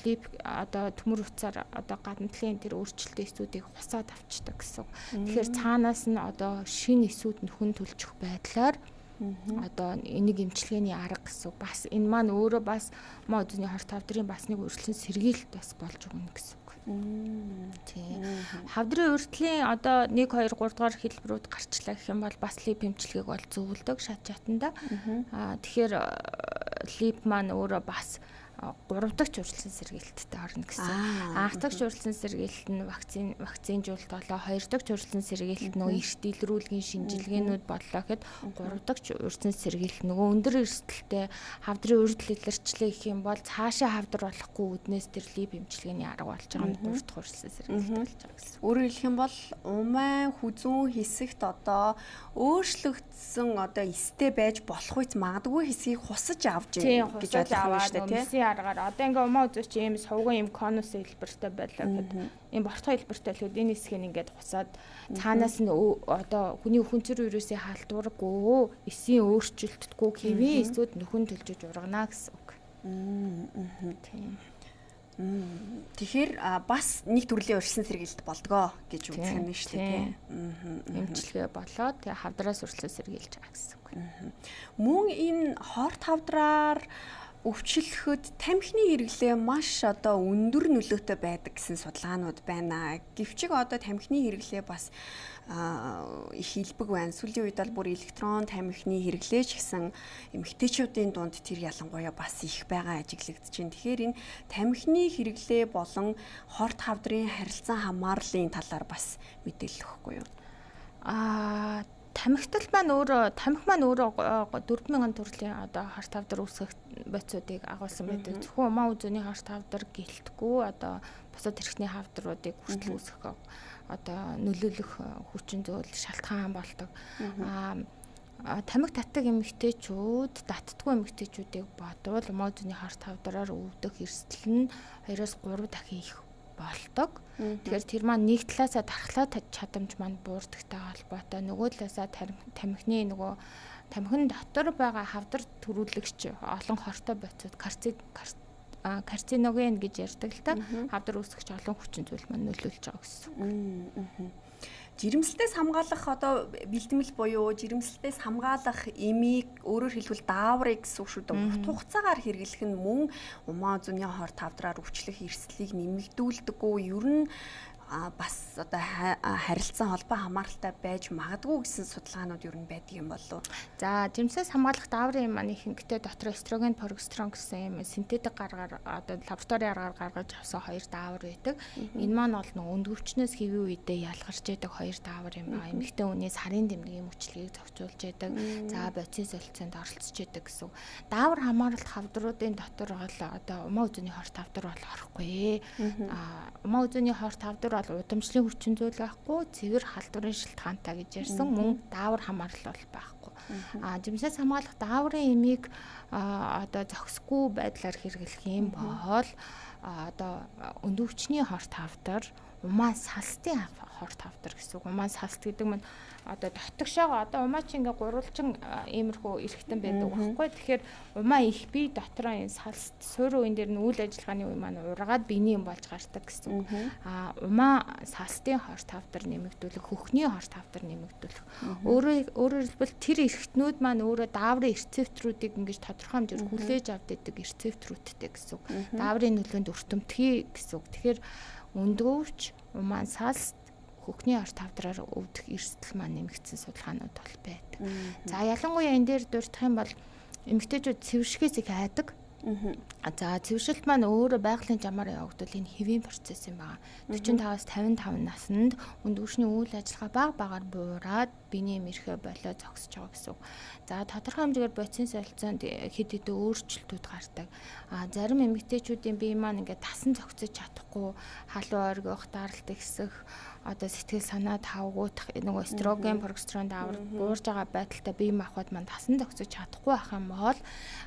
Лип одоо төмөр утсаар одоо гадна талын тэр өөрчлөлтийн эсүүдийг хусаад авчдаг гэсэн. Тэгэхээр цаанаас нь одоо шинэ эсүүд нөхөн төлчих байдлаар одоо энийг эмчилгээний арга гэсэн. Бас энэ маань өөрөө бас маа үзний хорт хавдрын бас нэг урьдчилан сэргийлэлт бас болж өгнө гэсэн үг. Тийм. Хавдрын урьдчилан одоо 1 2 3 дугаар хэлбэрүүд гарчлаа гэх юм бол бас лип эмчилгээг бол зөвлөдөг шат чатанда. Тэгэхээр лип маань өөрөө бас 3 дахь урьдчилан сэргийлэлттэй орно гэсэн. Анх дахь урьдчилан сэргийлэлт нь вакцинжуулалт болоо, хоёр дахь урьдчилан сэргийлэлт нөгөө эрт илрүүлгийн шинжилгээнүүд боллоо гэхэд 3 дахь урьдчилан сэргийлэлт нөгөө өндөр эрсдэлтэй хавдрын урьдчил илэрчлээ гэх юм бол цаашаа хавдар болохгүй үүднээс тэр лип эмчилгээний арга болж байгаа нь 3 дахь урьдчилан сэргийлэлт болж байгаа гэсэн. Өөрөөр хэлэх юм бол умайн хүзүүн хэсэгт одоо өөрчлөгдсөн одоо эстэй байж болох үе магадгүй хэсгийг хусаж авч гэж ойлгох юм шүү дээ, тийм. Аргаар одоо ингээ умаа үзүүч ийм сувган ийм конус хэлбэртэй байлаа гэхэд ийм бортгой хэлбэртэй л гэхэд энэ хэсгийг ингээд хусаад цаанаас нь одоо хүний өхөнцөр вирусын халдваргүй эсийн өөрчлөлтгүй хэвийн эсүүд нөхөн төлжөж ургана гэсэн үг. Тийм. Тэгэхээр бас нэг төрлийн урьдчилан сэргийлэлт болдгоо гэж үзэх юм шүү дээ, тийм. Эмчилгээ болоод тэгээ хавдраас урьдчилан сэргийлж байгаа гэсэн үг. Мөн энэ хорт хавдраар өвчлөхөд тамхины хэрэглээ маш одоо өндөр нөлөөтэй байдаг гэсэн судалгаанууд байна. Гэвч одоо тамхины хэрэглээ бас их илбэг байна. Сүүлийн үед бол бүр электрон тамхины хэрэглээ ч гэсэн эмэгтэйчүүдийн дунд тэр ялангуяа бас их байгаа ажиглагдаж байна. Тэгэхээр энэ тамхины хэрэглээ болон хорт хавдрын харилцан хамаарлын талаар бас мэдээлэл өгөхгүй юу? Тамхитал маань өөрөө тамхи маань өөрөө 4000 төрлийн одоо хорт хавдар үүсгэх бодисуудыг агуулсан байдаг. Зөвхөн умаа үзүүний хорт хавдар гэлтгүй одоо бусад тэрхтний хавдруудыг хүртэл үүсгэх одоо нөлөөлөх хүчин зүйл шалтгаан болдог. Тамхи татдаг эмэгтэйчүүд, татдаггүй эмэгтэйчүүдийг бодвол умаа үзүүний хорт хавдраар өвдөх эрсдэл нь 2-3 дахин их болдог. Тэгэхээр тэр маань нэг талаасаа дархлаа чадамж маань буурдагтай холбоотой, нөгөө талаасаа тамхины нөгөө тамхин дотор байгаа хавдар төрүүлэгч олон хортой бодисууд карциноген гэж ярьдаг л та хавдар үүсгэж олон хүчин зүйл маань нөлөөлж байгаа гэсэн үг. Жирэмслэлтээс хамгаалах одоо бэлтгэл буюу жирэмслэлтээс хамгаалах эмийг өөрөөр хэлбэл дааврыг гэсэн үг шүү дээ. Урт хугацаагаар хэрэглэх нь мөн умаа зүүнний хорт хавдраар өвчлөх эрсдлийг нэмэгдүүлдэггүй. Ер нь бас одоо харилцан холбоо хамааралтай байж магадгүй гэсэн судалгаанууд ер нь байдаг юм болов уу? За, жирэмснээс хамгаалах дааврын эм маань ихэнхдээ дотор эстроген, прогестерон гэсэн юм синтетик гаргаар одоо лаборатори аргаар гаргаж авсан хоёр даавар байдаг. Энэ маань бол нөгөө өндгөвчнөөс хэвийн үедээ ялгарч яадаг хоёр даавар юм байна. Эмэгтэй хүний сарын тэмдгийн мөчлөгийг зохицуулж яадаг. За, бодисын солилцоонд оролцож яадаг гэсэн. Даавар хамааралт хавдруудын дотор бол одоо умаа үзүүний хорт хавдар бол орохгүй. Умаа үзүүний хорт хавдар бол удамшлын хүчин зүйл байхгүй, цэвэр халдварын шилтгаантай гэж ярьсан. Мөн даавар хамаарал бол байхгүй. Жимсээс хамгаалах дааврын эмийг одоо зохисгүй байдлаар хэрэглэх юм бол одоо өндөвчний хорт хавдар, умаа салстын хорт хавдар гэсэн үг. Умаа салст гэдэг нь одоо дотгошоогоо одоо умаа чи ингээ гурвалжин иймэрхүү эргэтэн байдаг байхгүй. Тэгэхээр умаа их бие дотроо энэ салст суур үеийн дээр нь үйл ажиллагааны үе маань ургаад биений юм болж гардаг гэсэн үг. Умаа салстын хорт хавдар нэмэгдүүлэх, хөхний хорт хавдар нэмэгдүүлэх. Өөрөөр хэлбэл тэр эргэтнүүд маань өөрөө дааврын рецепторуудыг ингэж тодорхой хэмжээр хүлээж авдаг рецепторуудтай гэсэн үг. Дааврын нөлөөнд өртөмтгий гэсэн үг. Тэгэхээр өндгөвч, умаан салст, хөхний орт хавдраар өвдөх эрсдэл маань нэмэгдсэн судалгаанууд бол байдаг. За, ялангуяа энэ дээр дурдах юм бол эмэгтэйчүүд цэвэршгээс их айдаг. За, цэвэршилт маань өөрөө байгалийн жамаар явагдвал энэ хэвийн процесс юм байна. 45-аас 55 наснд өндөвчний үйл ажиллагаа баг багаар буураад биений мэрхэ болоо зогсож байгаа гэсэн үг. За, тодорхой хэмжээгээр бодисын солилцоонд хэд хэдэн өөрчлөлтүүд гардаг. Зарим эмэгтэйчүүдийн бие маань ингээд тасан зогсож чадахгүй, халуун оргих, даралт ихсэх, одоо сэтгэл санаа тавгуудах, нөгөө эстроген, прогестерон даавар буурж байгаа байдалтай бие махбод маань тасан зогсож чадахгүй байх юм бол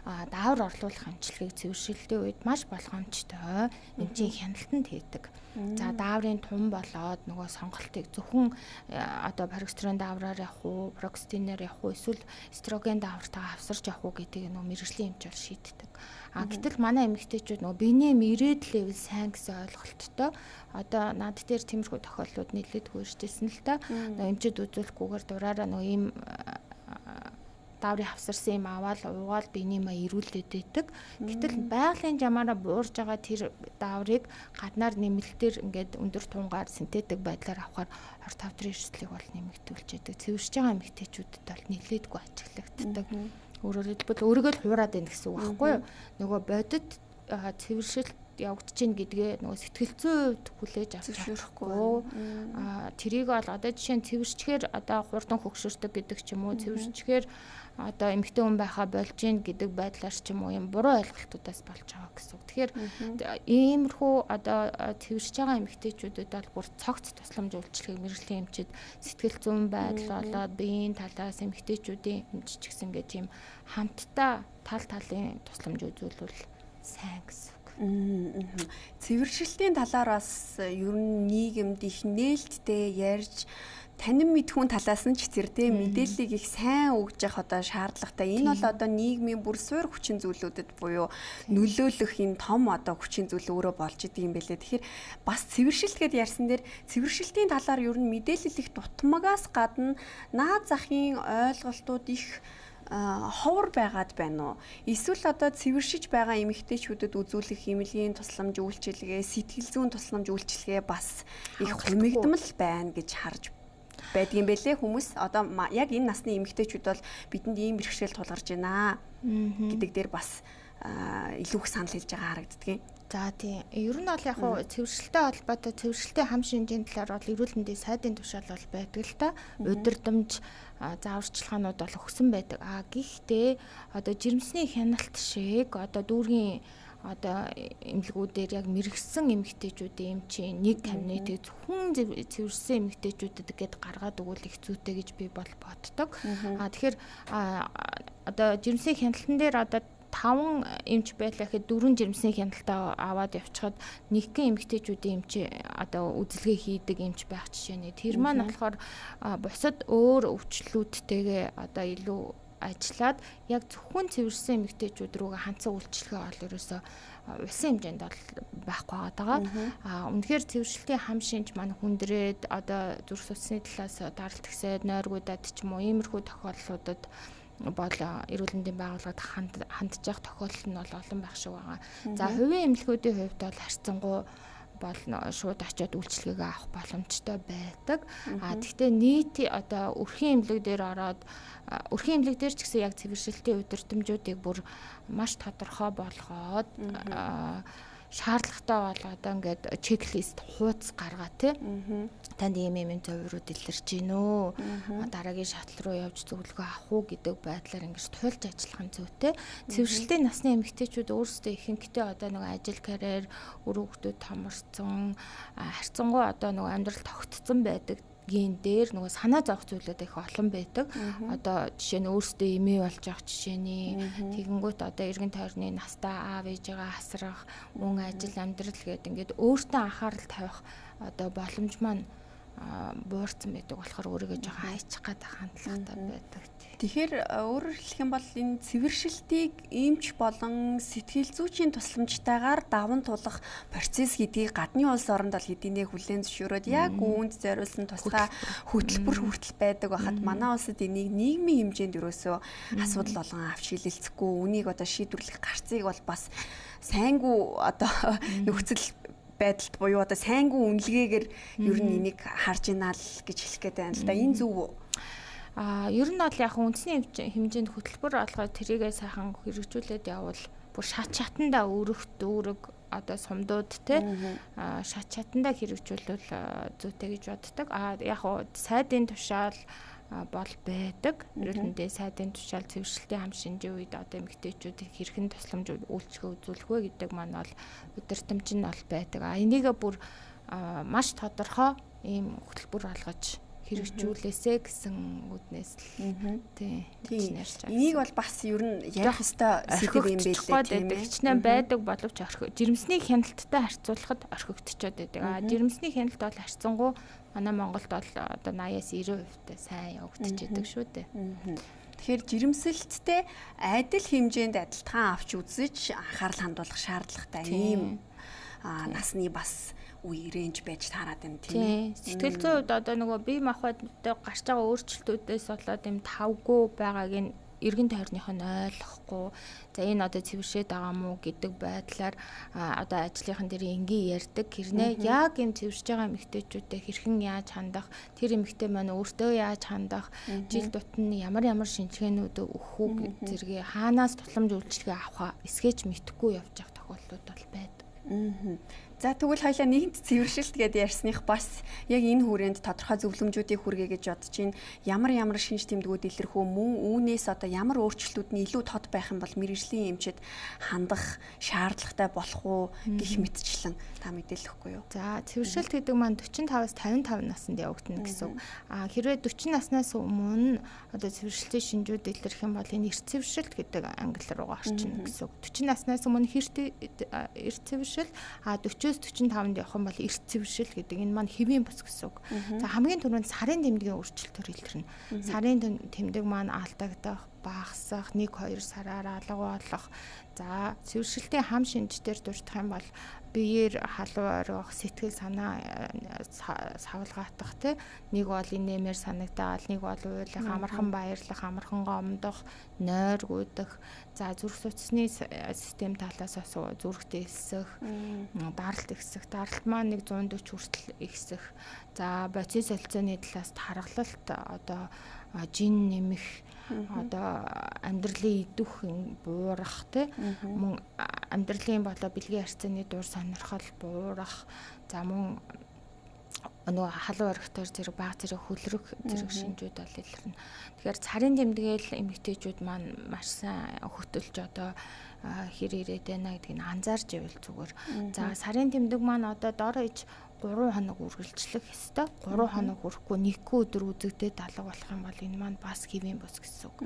даавар орлуулах эмчилгээг цэвэршилтийн үед маш болгоомжтой эмчийн хяналтанд хийдэг. За, дааврын тун болоод нөгөө сонголтыг зөвхөн одоо прогестерон даавраар явах уу, прогестинээр явах уу, эсвэл эстроген даавартайгаа авсарч явах уу гэдгийг нөгөө мэргэжлийн эмч бол шийддэг. Гэтэл манай эмэгтэйчүүд нөгөө биений мөрөөд левел сайн гэсэн ойлголттой одоо над дээр тиймэрхүү тохиолдлууд нэлээдгүй иржсэн л та. Нөгөө эмчэд үзүүлэхгүйгээр дураараа нөгөө ийм дааврын хавсарсан юм аваад уугаал биений маа ирүүлээд байдаг. Гэтэл байгалийн жамаараа буурж байгаа тэр дааврыг гаднаар нэмэлтээр ингээд өндөр тунгаар синтетик байдлаар авахаар хорт хавдрын эрсдлийг бол нэмэгдүүлж яадаг. Цэвэршиж байгаа эмэгтэйчүүдэд бол нэлээдгүй ажиглагддаг. Өөрөөр хэлбэл өөрийгөө л хуураад байна гэсэн үг байхгүй юу? Нөгөө бодит цэвэршилт явагдаж гин гэдгээ нөгөө сэтгэл зүйн хувьд хүлээж авч чадахгүй. Тэрийг бол одоо жишээ нь цэвэрчгээр одоо хурдан хөгшөрдөг гэдэг ч юм уу, цэвэрчгээр одоо эмэгтэй хүн байхаа болж гин гэдэг байдлаар ч юм уу юм буруу ойлголтуудаас болж байгаа гэсэн үг. Тэгэхээр иймэрхүү одоо цэвэршиж байгаа эмэгтэйчүүдэд бол бүр цогц тусламж үйлчлэгийг мэргэжлийн эмчид сэтгэл зүйн байдал болоод биеийн талаас эмэгтэйчүүдийн эмч ч гэсэн ингээд тийм хамтдаа тал талын тусламж үзүүлвэл сайн гэсэн. Цэвэршилтийн талаар бас ер нь нийгэмд их нээлттэй ярьж танин мэдхүүн талаас нь ч тэр тийм мэдээллийг их сайн өгж явах одоо шаардлагатай. Энэ бол одоо нийгмийн бүр суур хүчин зүйлүүдэд буюу нөлөөлөх энэ том одоо хүчин зүйл өөрөө болж идэг юм бэлээ. Тэгэхээр бас цэвэршилт гэдээ ярьсан дээр цэвэршилтийн талаар ер нь мэдээлэл их дутмагаас гадна наад захын ойлголтууд их ховор байгаад байна уу? Эсвэл одоо цэвэршиж байгаа эмэгтэйчүүдэд үзүүлэх эмнэлгийн тусламж үйлчилгээ, сэтгэл зүйн тусламж үйлчилгээ бас их хумигдмал байна гэж харж байдгийн бэлээ хүмүүс. Одоо яг энэ насны эмэгтэйчүүд бол бидэнд ийм бэрхшээл тулгарч байна гэдэг дээр бас илүү их санал хэлж байгаа харагддгийн. За тийм. Ер нь бол яг хуу цэвэршилтэй холбоотой цэвэршилтийн хам шинжийн талаар бол эрүүл мэндийн сайдын тушаал бол байдаг л та. Удирдамж зааварчилгаанууд бол өгсөн байдаг. Гэхдээ одоо жирэмсний хяналт шиг одоо дүүргийн одоо эмнэлгүүдээр яг мэрэгсэн эмэгтэйчүүдийн эмчийн нэг кабинетыг зөвхөн цэвэрсэн эмэгтэйчүүдэд гээд гаргаад өгвөл их зүйтэй гэж би бол боддог. Тэгэхээр одоо жирэмсний хяналтан дээр одоо 5 эмч байлаа гэхэд 4 жирэмсний хяналтаа аваад явчихад нэгэн эмэгтэйчүүдийн эмч одоо үзэлгээ хийдэг эмч байх жишээ нэ. Тэр маань болохоор бусад өөр өвчлөлүүдтэйгээ одоо илүү ажиллаад яг зөвхөн цэвэрсэн эмэгтэйчүүд рүүгээ хандсан үйлчилгээ бол ерөөсөө улсын хэмжээнд бол байхгүй байгаа. Үнэхээр цэвэршилтийн хам шинж маань хүндрээд одоо зүрх судасны талаас даралт гисээд нойргуудад ч юм уу иймэрхүү тохиолдлуудад бол эрүүл мэндийн байгууллагад хандж явах тохиолдол нь бол олон байх шиг байгаа. За хувийн эмнэлгүүдийн хувьд бол харьцангуй бол шууд очиод үйлчилгээгээ авах боломжтой байдаг. А тэгтээ нийт одоо өрхийн эмнэлэг дээр ороод өрхийн эмнэлэг дээр ч гэсэн яг цэвэршилтийн удирдамжуудыг бүр маш тодорхой болгоод шаардлагатай бол одоо ингээд чеклист хууц гаргаа тий. Танд ийм ийм зөврүүд илэрч гин үү? Дараагийн шатл руу явж зөвлөгөө авах уу гэдэг байдлаар ингэж тулж ажиллах нь зүйтэй. Цэвэршилтийн насны эмэгтэйчүүд өөрсдөө ихэнхдээ одоо нэг ажил карьер, үр хүүхдүүд томорцсон, харьцангуй одоо нэг амьдрал тогтцсон байдаг гийн дээр нөгөө санаа зовх зүйлүүд их олон байдаг. Одоо жишээ нь өөрсдөө эмээ болж явах жишээний тэгэнгүүт одоо эргэн тойрны настай аав ээжигээ асрах, мөн ажил амьдрал гээд ингээд өөртөө анхаарал тавих одоо боломж маань буурсан байдаг болохоор өөрийгөө жоохон хайчих гээд хандлагатай байдаг. Тэгэхээр өөрөөр хэлэх юм бол энэ цэвэршилтийг эмч болон сэтгэл зүйчийн тусламжтайгаар даван тулах процесс гэдгийг гадны улс оронд бол хэдийнэ хүлээн зөвшөөрөөд яг үүнд зориулсан тусгай хөтөлбөр хүртэл байдаг байхад манай улсад энийг нийгмийн хэмжээнд ерөөсөө асуудал болгон авч хилэлцэхгүй, үүнийг одоо шийдвэрлэх гарцыг бол бас сайнгүй одоо нөхцөл байдалд буюу одоо сайнгүй үнэлгээгээр ер нь энийг харж ийна л гэж хэлэх гээд байна л да. Энэ зөв үү? А ер нь бол яг үндэсний хэмжээнд хөтөлбөр олгоод тэрийгээ сайхан хэрэгжүүлээд явбал бүр шат шатандаа өрөх дүүрэг одоо сумдууд те шат шатандаа хэрэгжүүлвэл зүйтэй гэж боддог. А яг сайдын тушаал бол байдаг. Эрүүл мэндийн сайдын тушаал цэвэршилтийн хам шинжийн үед одоо эмэгтэйчүүд хэрхэн тусламж үйлчлэгээ үзүүлэх вэ гэдэг маань бол удирдамж нь бол байдаг. А энийгээ бүр маш тодорхой ийм хөтөлбөр олгож хэрэгжүүлээсэ гэсэн үднээс л тий ярьж байгаа. Энийг бол бас ер нь ярих ёстой сэдв юм байлээ тийм ээ. Хичнээн байдаг боловч жирэмсний хяналттай харьцуулахад орхигдчиход байдаг. А жирэмсний хяналт бол харьцангуй манай Монголд бол одоо 80-аас 90% сайн явагдчихэдэг шүү дээ. Тэгэхээр жирэмсэлттэй адил хэмжээнд адилтгаан авч үзэж анхаарал хандуулах шаардлагатай ийм насны бас үе рэнж байж таарад байна тийм ээ. Сэтгэл зүйн хувьд одоо нөгөө бие махбодтой гарч байгаа өөрчлөлтүүдээс болоод юм тавгүй байгааг нь эргэн тойрных нь ойлгохгүй, за энэ одоо цэвэршээд байгаа мó гэдэг байдлаар одоо ажлынхан дээр энгийн ярьдаг. Хэрнээ яг юм цэвэршиж байгаа эмэгтэйчүүдэд хэрхэн яаж хандах, тэр эмэгтэй маань өөртөө яаж хандах, жил тутам нь ямар ямар шинжилгээнүүд өгөх үү зэрэг хаанаас тусламж үйлчилгээ авах эсгэж мэдэхгүй явж байгаа тохиолдлууд бол байдаг. За тэгвэл хоёлаа нэгэнт цэвэршилт гэдээ ярьсных бас яг энэ хүрээнд тодорхой зөвлөмжүүдийг хүргэе гэж бодож байна. Ямар ямар шинж тэмдгүүд илэрх үү, мөн үүнээс одоо ямар өөрчлөлтүүд нь илүү тод байх юм бол мэргэжлийн эмчид хандах шаардлагатай болох уу гэх мэтчлэн та мэдээлэхгүй юу? За цэвэршилт гэдэг маань 45-аас 55 наснд явагдана гэсэн үг. А хэрвээ 40 наснаас өмнө одоо цэвэршилтийн шинжүүд илэрх юм бол энэ эрт цэвэршилт гэдэг англи руугаа орчихно гэсэн үг. 40 наснаас өмнө эрт цэвэршилт, а 40-45-нд явах юм бол эрт цэвэршил гэдэг энэ маань хэвийн бус гэсэн үг. За хамгийн түрүүнд сарын тэмдгийн өөрчлөлтөөр илэрнэ. Сарын тэмдэг маань алдагдах, багасах, 1-2 сараар алга болох. За цэвэршилтийн хам шинж дээр дурдах юм бол биеэр халуун орох, сэтгэл санаа савлгаатах тий. Нэг бол инээмэр санагдаал, нэг бол уйлах, амархан баярлах, амархан гомдох, нойргүйдэх. За зүрх судасны систем талаас бас зүрхтэй элсэх, даралт ихсэх, даралт маань нэг 140 хүртэл ихсэх. За бодис солилцооны талаас тархалт, одоо жин нэмэх, одоо амьдралын идэвх буурах тий, мөн амьдралын болоо бэлгийн харьцааны дур сонирхол буурах, за мөн нөгөө халуун орхитоор зэрэг баг зэрэг хөлрөх зэрэг шинжүүд бол илэрнэ. Тэгэхээр царын тэмдгээл эмэгтэйчүүд маань маш сайн хөтөлж одоо хэр ирээд байна гэдгийг анзаарч ивэл зүгээр. За сарын тэмдэг маань одоо дор хаяж 3 хоног үргэлжлэх ёстой. 3 хоног хүрэхгүй нэггүй өдөр үзэгдээд алга болох юм бол энэ маань бас хэвийн бус гэсэн үг.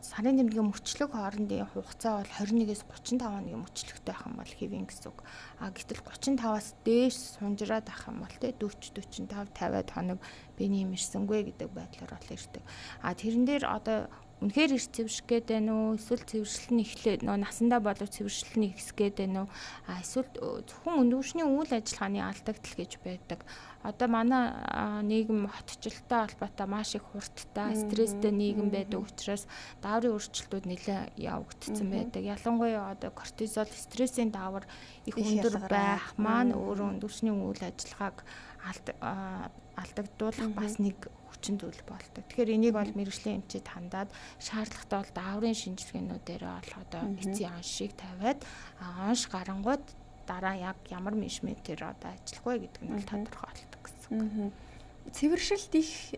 Сарын тэмдгийн мөчлөг хоорондын хугацаа бол 21-ээс 35 хоногийн мөчлөгтэй байх юм бол хэвийн гэсэн үг. А гэтэл 35-аас дээш сунжраад ах юм бол те 40, 45, 50 хоног биений юм ирсэнгүй гэдэг байдлаар бол ирдэг. А тэрэн дээр одоо Үнэхээр эрт цэвэрших гээд байна уу? Эсвэл цэвэршил нь эхлээ нөгөө насандаа болов цэвэршил нь ихсэх гээд байна уу? А эсвэл зөвхөн өндөвшний үйл ажиллагааны алдагдал гэж байдаг. Одоо манай нийгэм хотчлолтой холбоотой маш их хурдтай, стресстэй нийгэм байдаг учраас дааврын өөрчлөлтүүд нэлээд явагдсан байдаг. Ялангуяа одоо кортизол стрессийн даавар их өндөр байх маань өөрөө өндөвшний үйл ажиллагааг алдагдуулах бас нэг хүчин зүйл болдог. Тэгэхээр энийг бол мэргэжлийн эмчид хандаад шаардлагатай бол дааврын шинжилгээнүүдээр бол одоо эцсийн оншийг тавиад онш гарангууд дараа яг ямар менежментээр одоо ажиллах вэ гэдэг нь бол тодорхой болдог гэсэн үг. Цэвэршилт их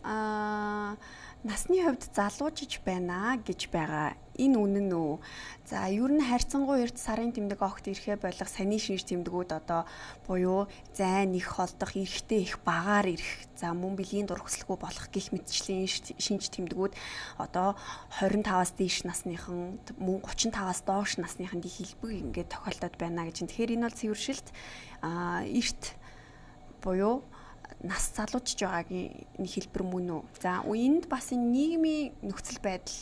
насны хувьд залуужиж байна гэж байгаа. Энэ үнэн үү? За ер нь харьцангуй эрт сарын тэмдэг огт ирэхэ болох саний шинж тэмдгүүд одоо буюу зайн их холдох, эрэхтэй их багаар ирэх, за мөн бэлгийн дургсалгүй болох гих мэтчлийн шинж тэмдгүүд одоо 25-аас дээш насныхан мөн 35-аас доош насныханд их илбэг ингээд тохиолдоод байна гэж. Тэгэхээр энэ бол цэвэршилт эрт буюу нас залуучж байгаагийн нэг хэлбэр мөн үү? За энд бас энэ нийгмийн нөхцөл байдал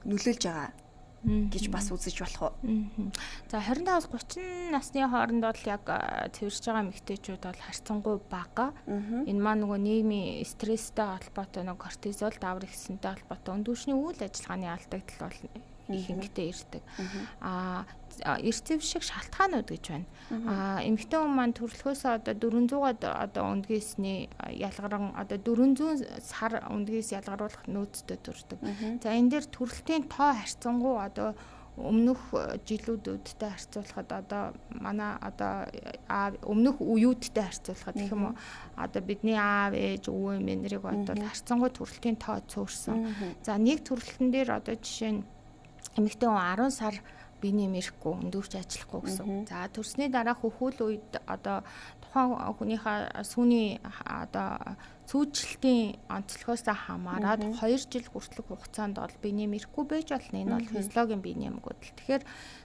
нөлөөлж байгаа гэж бас үзэж болох уу? За 25-аас 30 насны хооронд бол яг цэвэршиж байгаа эмэгтэйчүүд бол харьцангуй бага. Энэ маань нөгөө нийгмийн стресстэй холбоотой нөгөө кортизол даавар ихсэнтэй холбоотой өндөвшний үйл ажиллагааны алдагдал бол ихэнхдээ ирдэг. Эрт зэвшиг шалтгаанууд гэж байна. Эмэгтэй хүн маань төрөлхөөсөө одоо 400-аад одоо өндгийсний ялгаран одоо 400 сар өндгийс ялгаруулах нөөцтэй төрдөг. За энэ дээр төрөлтийн тоо харьцангуй одоо өмнөх жилүүдтэй харьцуулахад одоо манай одоо өмнөх үеүүдтэй харьцуулахад гэх юм уу одоо бидний аав ээж өвөө эмээ нарыг одоо харьцангуй төрөлтийн тоо цөөрсөн. За нэг төрөлтөн дээр одоо жишээ нь эмэгтэй хүн 10 сар биений мэрэхгүй өндөвч ажиллахгүй гэсэн. За төрсний дараа хөхүүл үед одоо тухайн хүнийхээ сүүний одоо сүйчлэлтийн онцлогоос хамаарат 2 жил хүртэлх хугацаанд бол биений мэрэхгүй байж болно. Энэ бол физиологийн биений эмгүүдэл. Тэгэхээр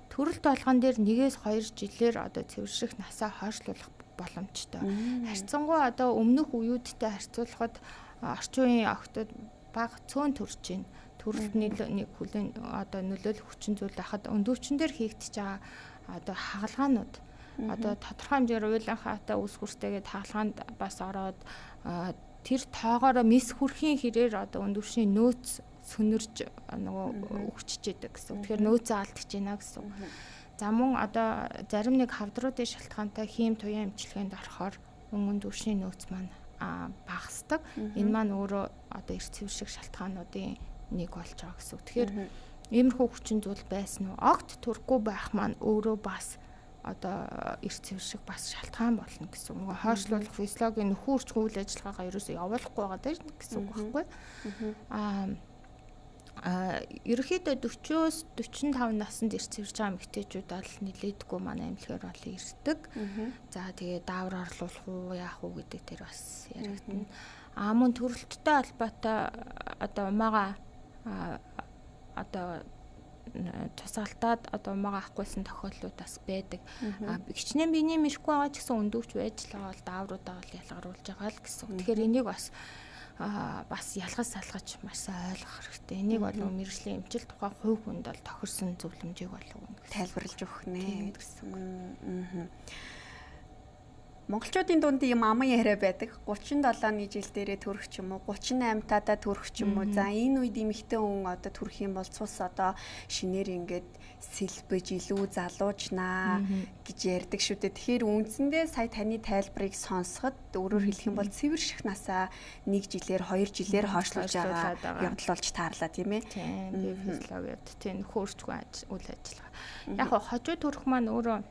төрөлт болгон дээр 1-2 жилээр одоо цэвэрших насаа хойшлуулах боломжтой. Харьцангуй одоо өмнөх үеүүдтэй харьцуулахад орчин үеийн охтууд бага цөөн төрж байна. Төрөлт нэг хүлэн одоо нөлөөлөх хүчин зүйл байхад өндөвчн дээр хийгдэж байгаа одоо хагалгаанууд одоо тодорхой хэмжээгээр уйлан хаатай үс хүртэйгээд хагалгаанд бас ороод тэр тоогоороо мис хүрхийн хэрээр одоо өндөвчний нөөц сөнөрж нөгөө өгчөж идэг гэсэн. Тэгэхээр нөөцөө алдчихж байна гэсэн. За мөн одоо зарим нэг хавдруудын шалтгаантай хийм туяа эмчилгээнд орохоор мөн өндөвчний нөөц маань багасдаг. Энэ маань өөрөө одоо эрт цэвэрших шалтгаануудын нэг болж байгаа гэсэн. Тэгэхээр иймэрхүү хүчин зүйл байсан уу? Огт төрөхгүй байх маань өөрөө бас одоо эрт цэвэрших бас шалтгаан болно гэсэн. Нөгөө хойшлуулах физиологийн нөхөн үрчгүй үйл ажиллагаагаа ерөөсөө явуулахгүй байгаа даа гэсэн үг байхгүй. Ерөнхийдөө 40-оос 45 наснд эрт цэвэрж байгаа эмэгтэйчүүд бол нэлээдгүй манай эмнэлгээр бол ирдэг. За тэгээ даавар орлуулах уу, яах уу гэдэг тэр бас яригдана. Мөн төрөлттэй холбоотой одоо умаага одоо тусаалтаад одоо умаага авахгүйсэн тохиолдлууд бас байдаг. Хичнээн биений мэрэхгүй байгаа ч гэсэн өндөвч байж л байгаа бол даавруудаа бол ялгаруулж байгаа л гэсэн. Тэгэхээр энийг бас бас ялгаж салгаж маш сайн ойлгох хэрэгтэй. Энийг бол мэргэжлийн эмчил тухай хувь хүнд бол тохирсон зөвлөмжийг бол тайлбарлаж өгөх нэ гэсэн. Монголчуудын дунд ийм аман яриа байдаг. 37-ны жил дээрээ төрөх ч юм уу, 38 таадаа төрөх ч юм уу. За энэ үед эмэгтэй хүн одоо төрөх юм бол цус одоо шинээр ингээд сэлбэж илүү залуужнаа гэж ярьдаг шүү дээ. Тэгэхээр үндсэндээ сая таны тайлбарыг сонсоход өөрөөр хэлэх юм бол цэвэрших насаа 1 жилээр 2 жилээр хойшлуулж байгаа явдал болж таарлаа тийм ээ. Тийм. Би физиологид тийм нөхөрчгүй үйл ажиллагаа. Яг хожуу төрөх маань өөрөө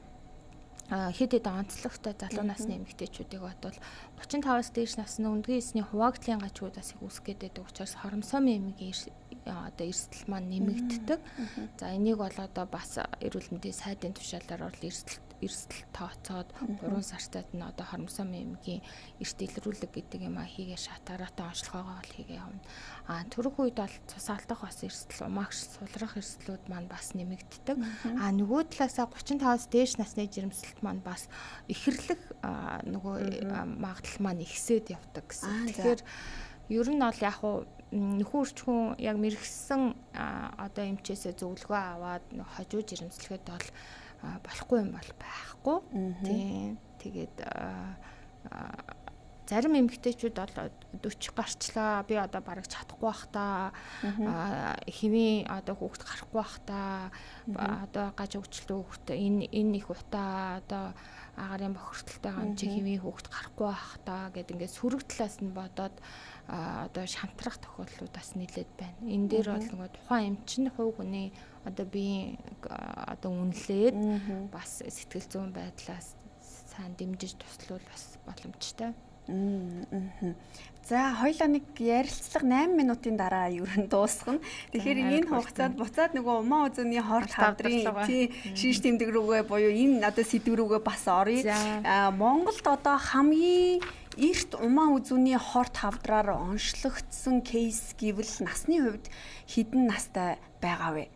хэд хэдэн онцлогтой залуу насны эмэгтэйчүүдийг бодвол 35-аас дээш насны өндгийн эсний хуваагдлын гажуудаас их үүсгэх гэдэг учраас хоромсомын эмгийн одоо эрсдэл маань нэмэгддэг. За энийг бол одоо бас эрүүл мэндийн сайдын тушаалаар бол эрсдэл тооцоод 3 сартад нь одоо хоромсомын эмгийн эрт илрүүлэг гэдэг юм а хийгээ шатараатай онцлогоогоо бол хийгээ явна. А төрөх үед бол цус алдах бас эрсдэл, умаагч сулрах эрсдлүүд маань бас нэмэгддэг. А нөгөө талаасаа 35-аас дээш насны жирэмслэлт маань бас ихэрлэх нөгөө магадлал маань ихсээд явдаг гэсэн. Тэгэхээр ер нь бол яг уу нөхөн үрчхүүн яг мэрэгсэн одоо эмчээсээ зөвлөгөө аваад хожуу жирэмслэхэд бол болохгүй юм бол байхгүй. Тийм. Тэгээд зарим эмэгтэйчүүд бол 40 гарчлаа, би одоо бараг чадахгүй бах та, хэвийн одоо хүүхэд гарахгүй бах та, одоо гаж хөгжилтэй хүүхэд энэ их утаа одоо агарын бохирдолтой юм чи хэвийн хүүхэд гарахгүй бах та гэд ингээд сөрөг талаас нь бодоод одоо шантрах тохиолдлууд бас нэлээд байна. Энэ дээр бол нөгөө тухайн эмчин хувь хүний одоо биеийн одоо үнэлээд бас сэтгэл зүйн байдлаас сайн дэмжиж туслуул бас боломжтой. За хоёлаа нэг ярилцлага 8 минутын дараа ер нь дуусгана. Тэгэхээр энэ хугацаанд буцаад нөгөө умаа үзүүний хорт хавдрын тий шинж тэмдэг рүүгээ буюу энэ одоо сэдв рүүгээ бас оръё. Монголд одоо хамгийн эрт умаа үзүүний хорт хавдраар онцлогдсон кейс гэвэл насны хувьд хэдэн настай байгаа вэ?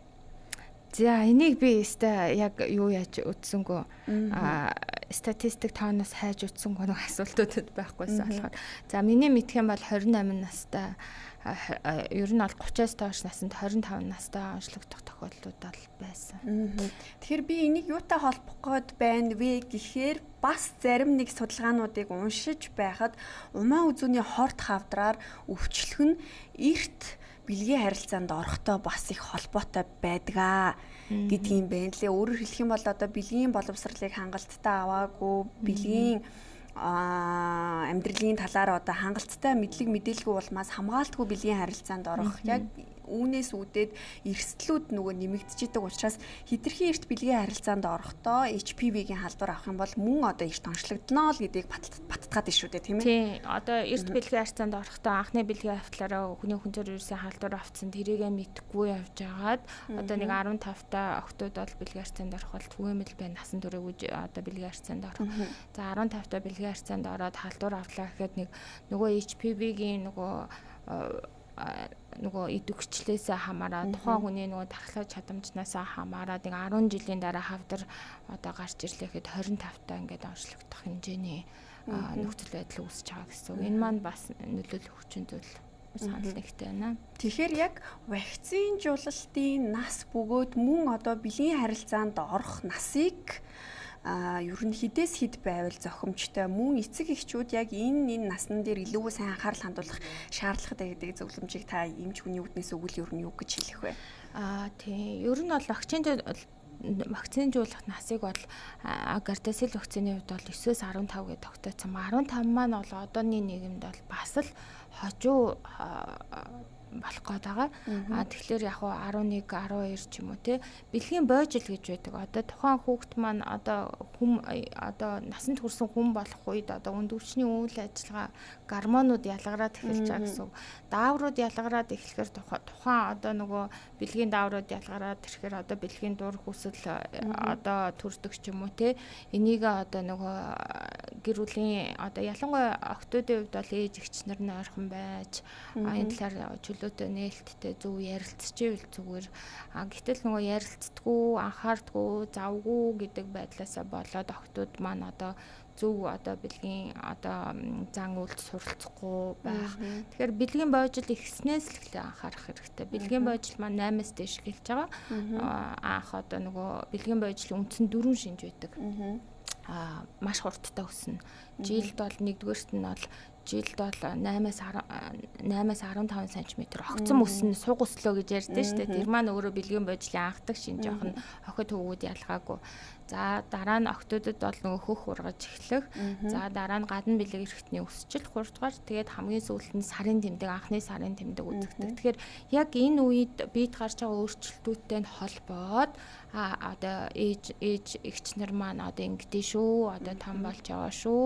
За энийг би өстой яг юу яаж үтсэнгүү статистик тооноос хайж үтсэнгүү нэг асуултуудад байхгүйсэн болохоор за миний мэдх юм бол 28 настай ер нь бол 30-аас доош насанд 25 настай онцлогдох тохиолдлууд бол байсан. Тэгэхээр би энийг юутай холбох гээд байна вэ гэхээр бас зарим нэг судалгаануудыг уншиж байхад умаа үзүүний хорт хавдраар өвчлөх нь эрт бэлгийн харилцаанд орохдоо бас их холбоотой байдгаа гэдгийм байна лээ. Өөрөөр хэлэх юм бол одоо бэлгийн боловсролыг хангалттай аваагүй, бэлгийн амьдралын талаар одоо хангалттай мэдлэг мэдээлгүй улмаас хамгаалтгүй бэлгийн харилцаанд орох яг үүнээс үүдээд эрсдлүүд нөгөө нэмэгдчихэдэг учраас хэтэрхий эрт бэлгийн харилцаанд орохдоо HPV-гийн халдвар авах юм бол мөн одоо эрт онцлогдоно л гэдгийг баттгаад шүү дээ, тийм ээ. Тийм. Одоо эрт бэлгийн харилцаанд орохдоо анхны бэлгийн автлаараа хүний хүнзэр вирусын халдвар автсан тэрийгэ мэдэхгүй явж байгаад одоо нэг 15 та охтууд бол бэлгийн харилцаанд орох бол түгээмэл байна, насан туршид одоо бэлгийн харилцаанд орох. За 15 та бэлгийн харилцаанд ороод халдвар авлаа гэхэд нэг нөгөө HPV-гийн нөгөө идэвхжлээсээ хамаараа тухайн хүний нөгөө дархлаа чадамжнаасаа хамаараад нэг 10 жилийн дараа хавдар одоо гарч ирлээ гэхэд 25 та ингээд онцлогдох хэмжээний нөхцөл байдал үүсэж байгаа гэсэн үг. Энэ маань бас нөлөөлөх хүчин зүйл санал нэгтэй байна. Тэгэхээр яг вакцинжуулалтын нас бөгөөд мөн одоо бэлгийн харилцаанд орох насыг ер нь хідээс хэд байвал зохимжтой, мөн эцэг эхчүүд яг энэ насн дээр илүү сайн анхаарал хандуулах шаардлагатай гэдэг зөвлөмжийг та эмч хүний үүднээс өгвөл ер нь юу гэж хэлэх вэ? Тийм. Ер нь бол вакцинжуулах насыг бол Гардасил вакцины хувьд бол 9-өөс 15 гэж тогтооцсон. 15 маань бол одооны нийгэмд бол бас л хожуу болох гээд байгаа. Тэгэхээр яг хуу 11, 12 ч юм уу те бэлгийн бойжил гэж байдаг. Одоо тухайн хүүхэд маань одоо хүм одоо насанд хүрсэн хүн болох үед одоо өндөвчний үйл ажиллагаа гормонууд ялгараад эхэлж байгаа гэсэн үг. Дааврууд ялгараад эхлэхээр тухайн одоо нөгөө бэлгийн дааврууд ялгараад ирэхээр одоо бэлгийн дур хүсэл одоо төрдөг ч юм уу те. Энийг одоо нөгөө гэр бүлийн одоо ялангуяа охтуудын хувьд бол ээж эгч нар нь ойрхон байж энэ талаар чөлөөтэй нээлттэй зөв ярилцчихвэл зүгээр. Гэтэл нөгөө ярилцдаггүй, анхаардаггүй, завгүй гэдэг байдлаасаа болоод охтууд маань одоо зөв одоо бэлгийн одоо зан үйлд суралцахгүй байх. Тэгэхээр бэлгийн бойжил ихснээс л эхлээ анхаарах хэрэгтэй. Бэлгийн бойжил маань 8-аас дээш эхэлж байгаа. Анх одоо нөгөө бэлгийн бойжлын үндсэн 4 шинж байдаг. Маш хурдтай өснө. Жилд бол нэгдүгээрт нь бол жилд бол 8-аас 15 см огцом өснө, суг өслөө гэж ярьдэн шүү дээ. Тэр маань өөрөө бэлгийн бойжлын анхдаг шинж явах нь охид хөвгүүд ялгаагүй. За дараа нь охтуудад бол нөгөө хөх ургаж эхлэх. За дараа нь гадна бэлэг эрхтний өсчил 3 дугаар. Тэгээд хамгийн сүүлд нь сарын тэмдэг, анхны сарын тэмдэг үзэгдэх. Тэгэхээр яг энэ үед биед гарч байгаа өөрчлөлтүүдтэй нь холбоод одоо ээж эгч нар маань одоо ингэдэй шүү, одоо том болж байгаа шүү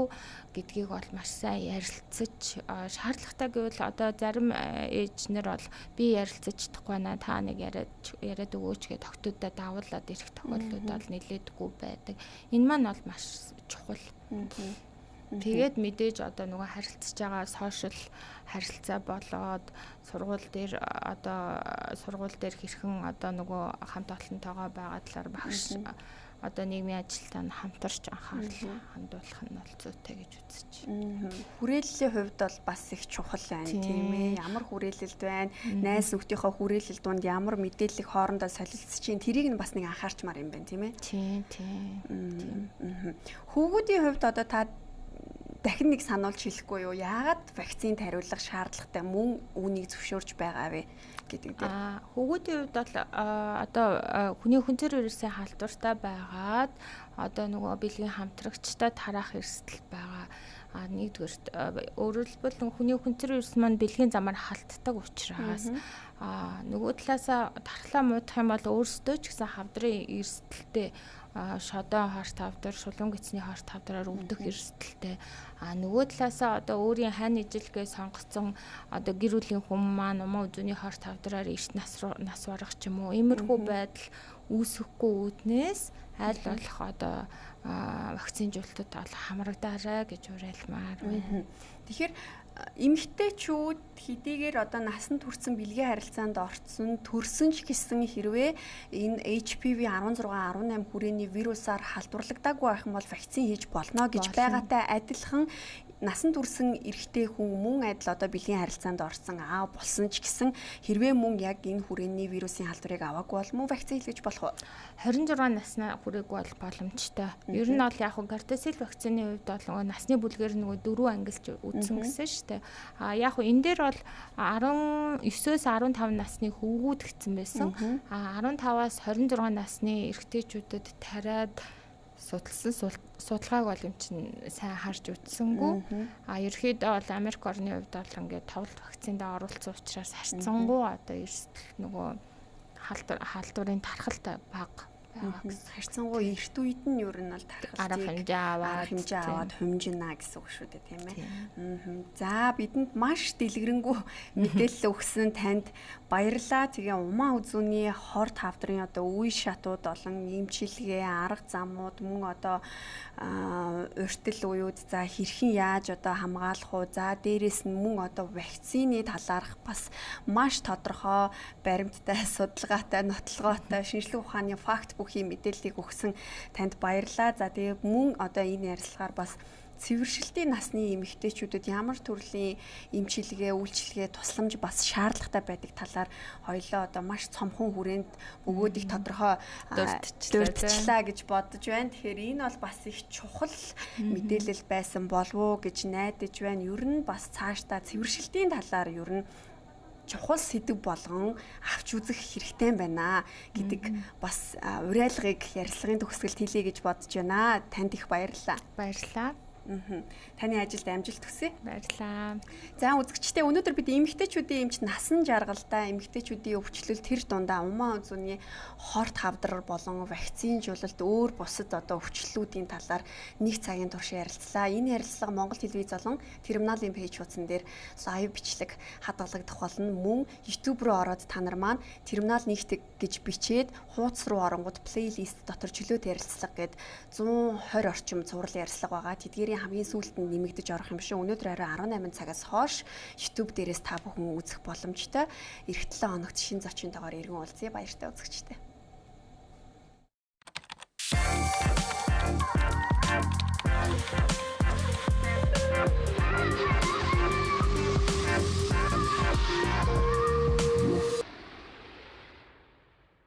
гэдгийг бол маш сайн ярилцаж шаардлагатай гэвэл одоо зарим ээж нар бол би ярилцаж чадахгүй байна, та нэг яриад өгөөч гэж охтуудаа давуулаад ирэх тохиолдлууд бол нэлээдгүй байдаг. Энэ маань бол маш чухал. Тэгээд мэдээж одоо нөгөө харилцаж байгаа сошиал харилцаа болоод сургууль дээр одоо сургууль дээр хэрхэн одоо нөгөө хамт олонтойгоо байгаа талаар багш одоо нийгмийн ажилтаа хамтарч анхаарал хандуулах нь бол зүйтэй гэж үзэж байна. Хүрээллийн хувьд бол бас их чухал байна, тийм ээ. Ямар хүрээлэлд байна? Найз нөхдийнхөө хүрээлэл дунд ямар мэдээллийг хоорондоо солилцож чинь тэрийг нь бас нэг анхаарчмаар юм байна, тийм ээ. Тийм, тийм. Хүүгүүдийн хувьд одоо та дахин нэг сануулж хэлэхгүй юу? Яагаад вакцины тариулах шаардлагатай мөн үүнийг зөвшөөрч байгаа вэ гэдэг дээр. Хүүгүүдийн хувьд бол одоо хүний хүнцэр вирусын халдвартай байгаад одоо нөгөө бэлгийн хамтрагчтай тараах эрсдэл байгаа. Нэгдүгээрт өөрөөр хэлбэл хүний хүнцэр вирус маань бэлгийн замаар халтдаг учраас нөгөө талаасаа тархлаа муудах юм бол өөрсдөө ч гэсэн хавдрын эрсдэлтэй шодон хорт хавдар, шулуун гэцний хорт хавдраар өвдөх эрсдэлтэй. Нөгөө талаасаа одоо өөрийн хань ижилгээ сонгоцсон одоо гэр бүлийн хүн маань умаа үзүүний хорт хавдраар эрт нас барах ч юм уу. Иймэрхүү байдал үүсэхгүй үүднээс аль болох одоо вакцинжуулалтад бол хамрагдаарай гэж уриалмаар байна. Тэгэхээр эмэгтэйчүүд хэдийгээр одоо насанд хүрсэн бэлгийн харилцаанд орцсон, төрсөн ч гэсэн хэрвээ энэ HPV 16 18 хүрээний вирусаар халдварлагдаагүй байх юм бол вакцин хийж болно гэж байгаатай адилхан насанд хүрсэн эрэгтэй хүн мөн адил одоо бэлгийн харилцаанд орсон аав болсон ч гэсэн хэрвээ мөн яг энэ хүрээний вирусын халдварыг аваагүй бол мөн вакцин хийлгэж болох уу? 26 наснаа хүрээгүй бол боломжтой. Ер нь бол яг Гардасил вакцины хувьд бол нөгөө насны бүлгээр нөгөө 4 ангилж үзсэн гэсэн шүү дээ. А яг энэ дээр бол 19-өөс 15 насны хөвгүүд гэсэн байсан. А 15-аас 26 насны эрэгтэйчүүдэд тариад судалсан судалгааг бол юм чинь сайн харж үзсэнгүү. А ерөөхдөө бол Америк орны хувьд бол ингээд товлт вакцинд оруулсан учраас харьцангуй одоо эрсдэл нөгөө халдварын тархалт бага байгаа гэсэн. Харьцангуй эрт үед нь ер нь бол тархалтыг арга хэмжээ аваад хумжина гэсэн үг шүү дээ, тийм ээ. За бидэнд маш дэлгэрэнгүй мэдээлэл өгсөн танд баярлалаа. Тэгээ умаа үзүүний хорт хавдрын одоо үе шатууд болон эмчилгээ, арга замууд мөн одоо урьдчил уюуд за хэрхэн яаж одоо хамгаалах уу? За дээрэс нь мөн одоо вакцины талаарх бас маш тодорхой баримттай, судалгаатай, нотлогоотой шинжлэх ухааны факт бүхий мэдээллийг өгсөн танд баярлалаа. За тэгээ мөн одоо энэ ярилцлагаар бас цэвэршилтийн насны эмэгтэйчүүдэд ямар төрлийн эмчилгээ, үйлчилгээ, тусламж бас шаардлагатай байдаг талаар хоёлоо одоо маш цомхон хүрээнд бөгөөд их тодорхой дурдчихлаа гэж бодож байна. Тэгэхээр энэ бол бас их чухал мэдээлэл байсан болов уу гэж найдаж байна. Ер нь бас цаашдаа цэвэршилтийн талаар ер нь чухал сэдэв болгон авч үзэх хэрэгтэй байна гэдэг бас уриалгыг ярилцлагын төгсгөлд хэлье гэж бодож байна. Танд их баярлалаа. Баярлалаа. Таны ажилд амжилт хүсье. Баярлалаа. За үзэгчдээ өнөөдөр бид эмэгтэйчүүдийн эмч насан жаргалтай эмэгтэйчүүдийн өвчлөл тэр дундаа умаа үзүүний хорт хавдар болон вакцинжуулалт өөр бусад одоо өвчлөлүүдийн талаар нэг цагийн турш ярилцлаа. Энэ ярилцлага Монгол телевиз болон Терминалын пэйж хуудсан дээр лайв бичлэг хадгалагдах болно. Мөн YouTube руу ороод та нар маань Терминал нэгтгэг гэж бичээд хуудас руу оронгууд плейлист дотор чөлөөт ярилцлага гээд 120 орчим цуврал ярилцлага байгаа. Тэдгээрийн хамгийн сүүлд нь нэмэгдэж орох юм шиг. Өнөөдөр орой 18 цагаас хойш YouTube дээрээс та бүхэн үзэх боломжтой. Ирэх 7 хоногт шинэ зочинтойгоор иргэн уулзъя. Баяртай үзэгчдээ.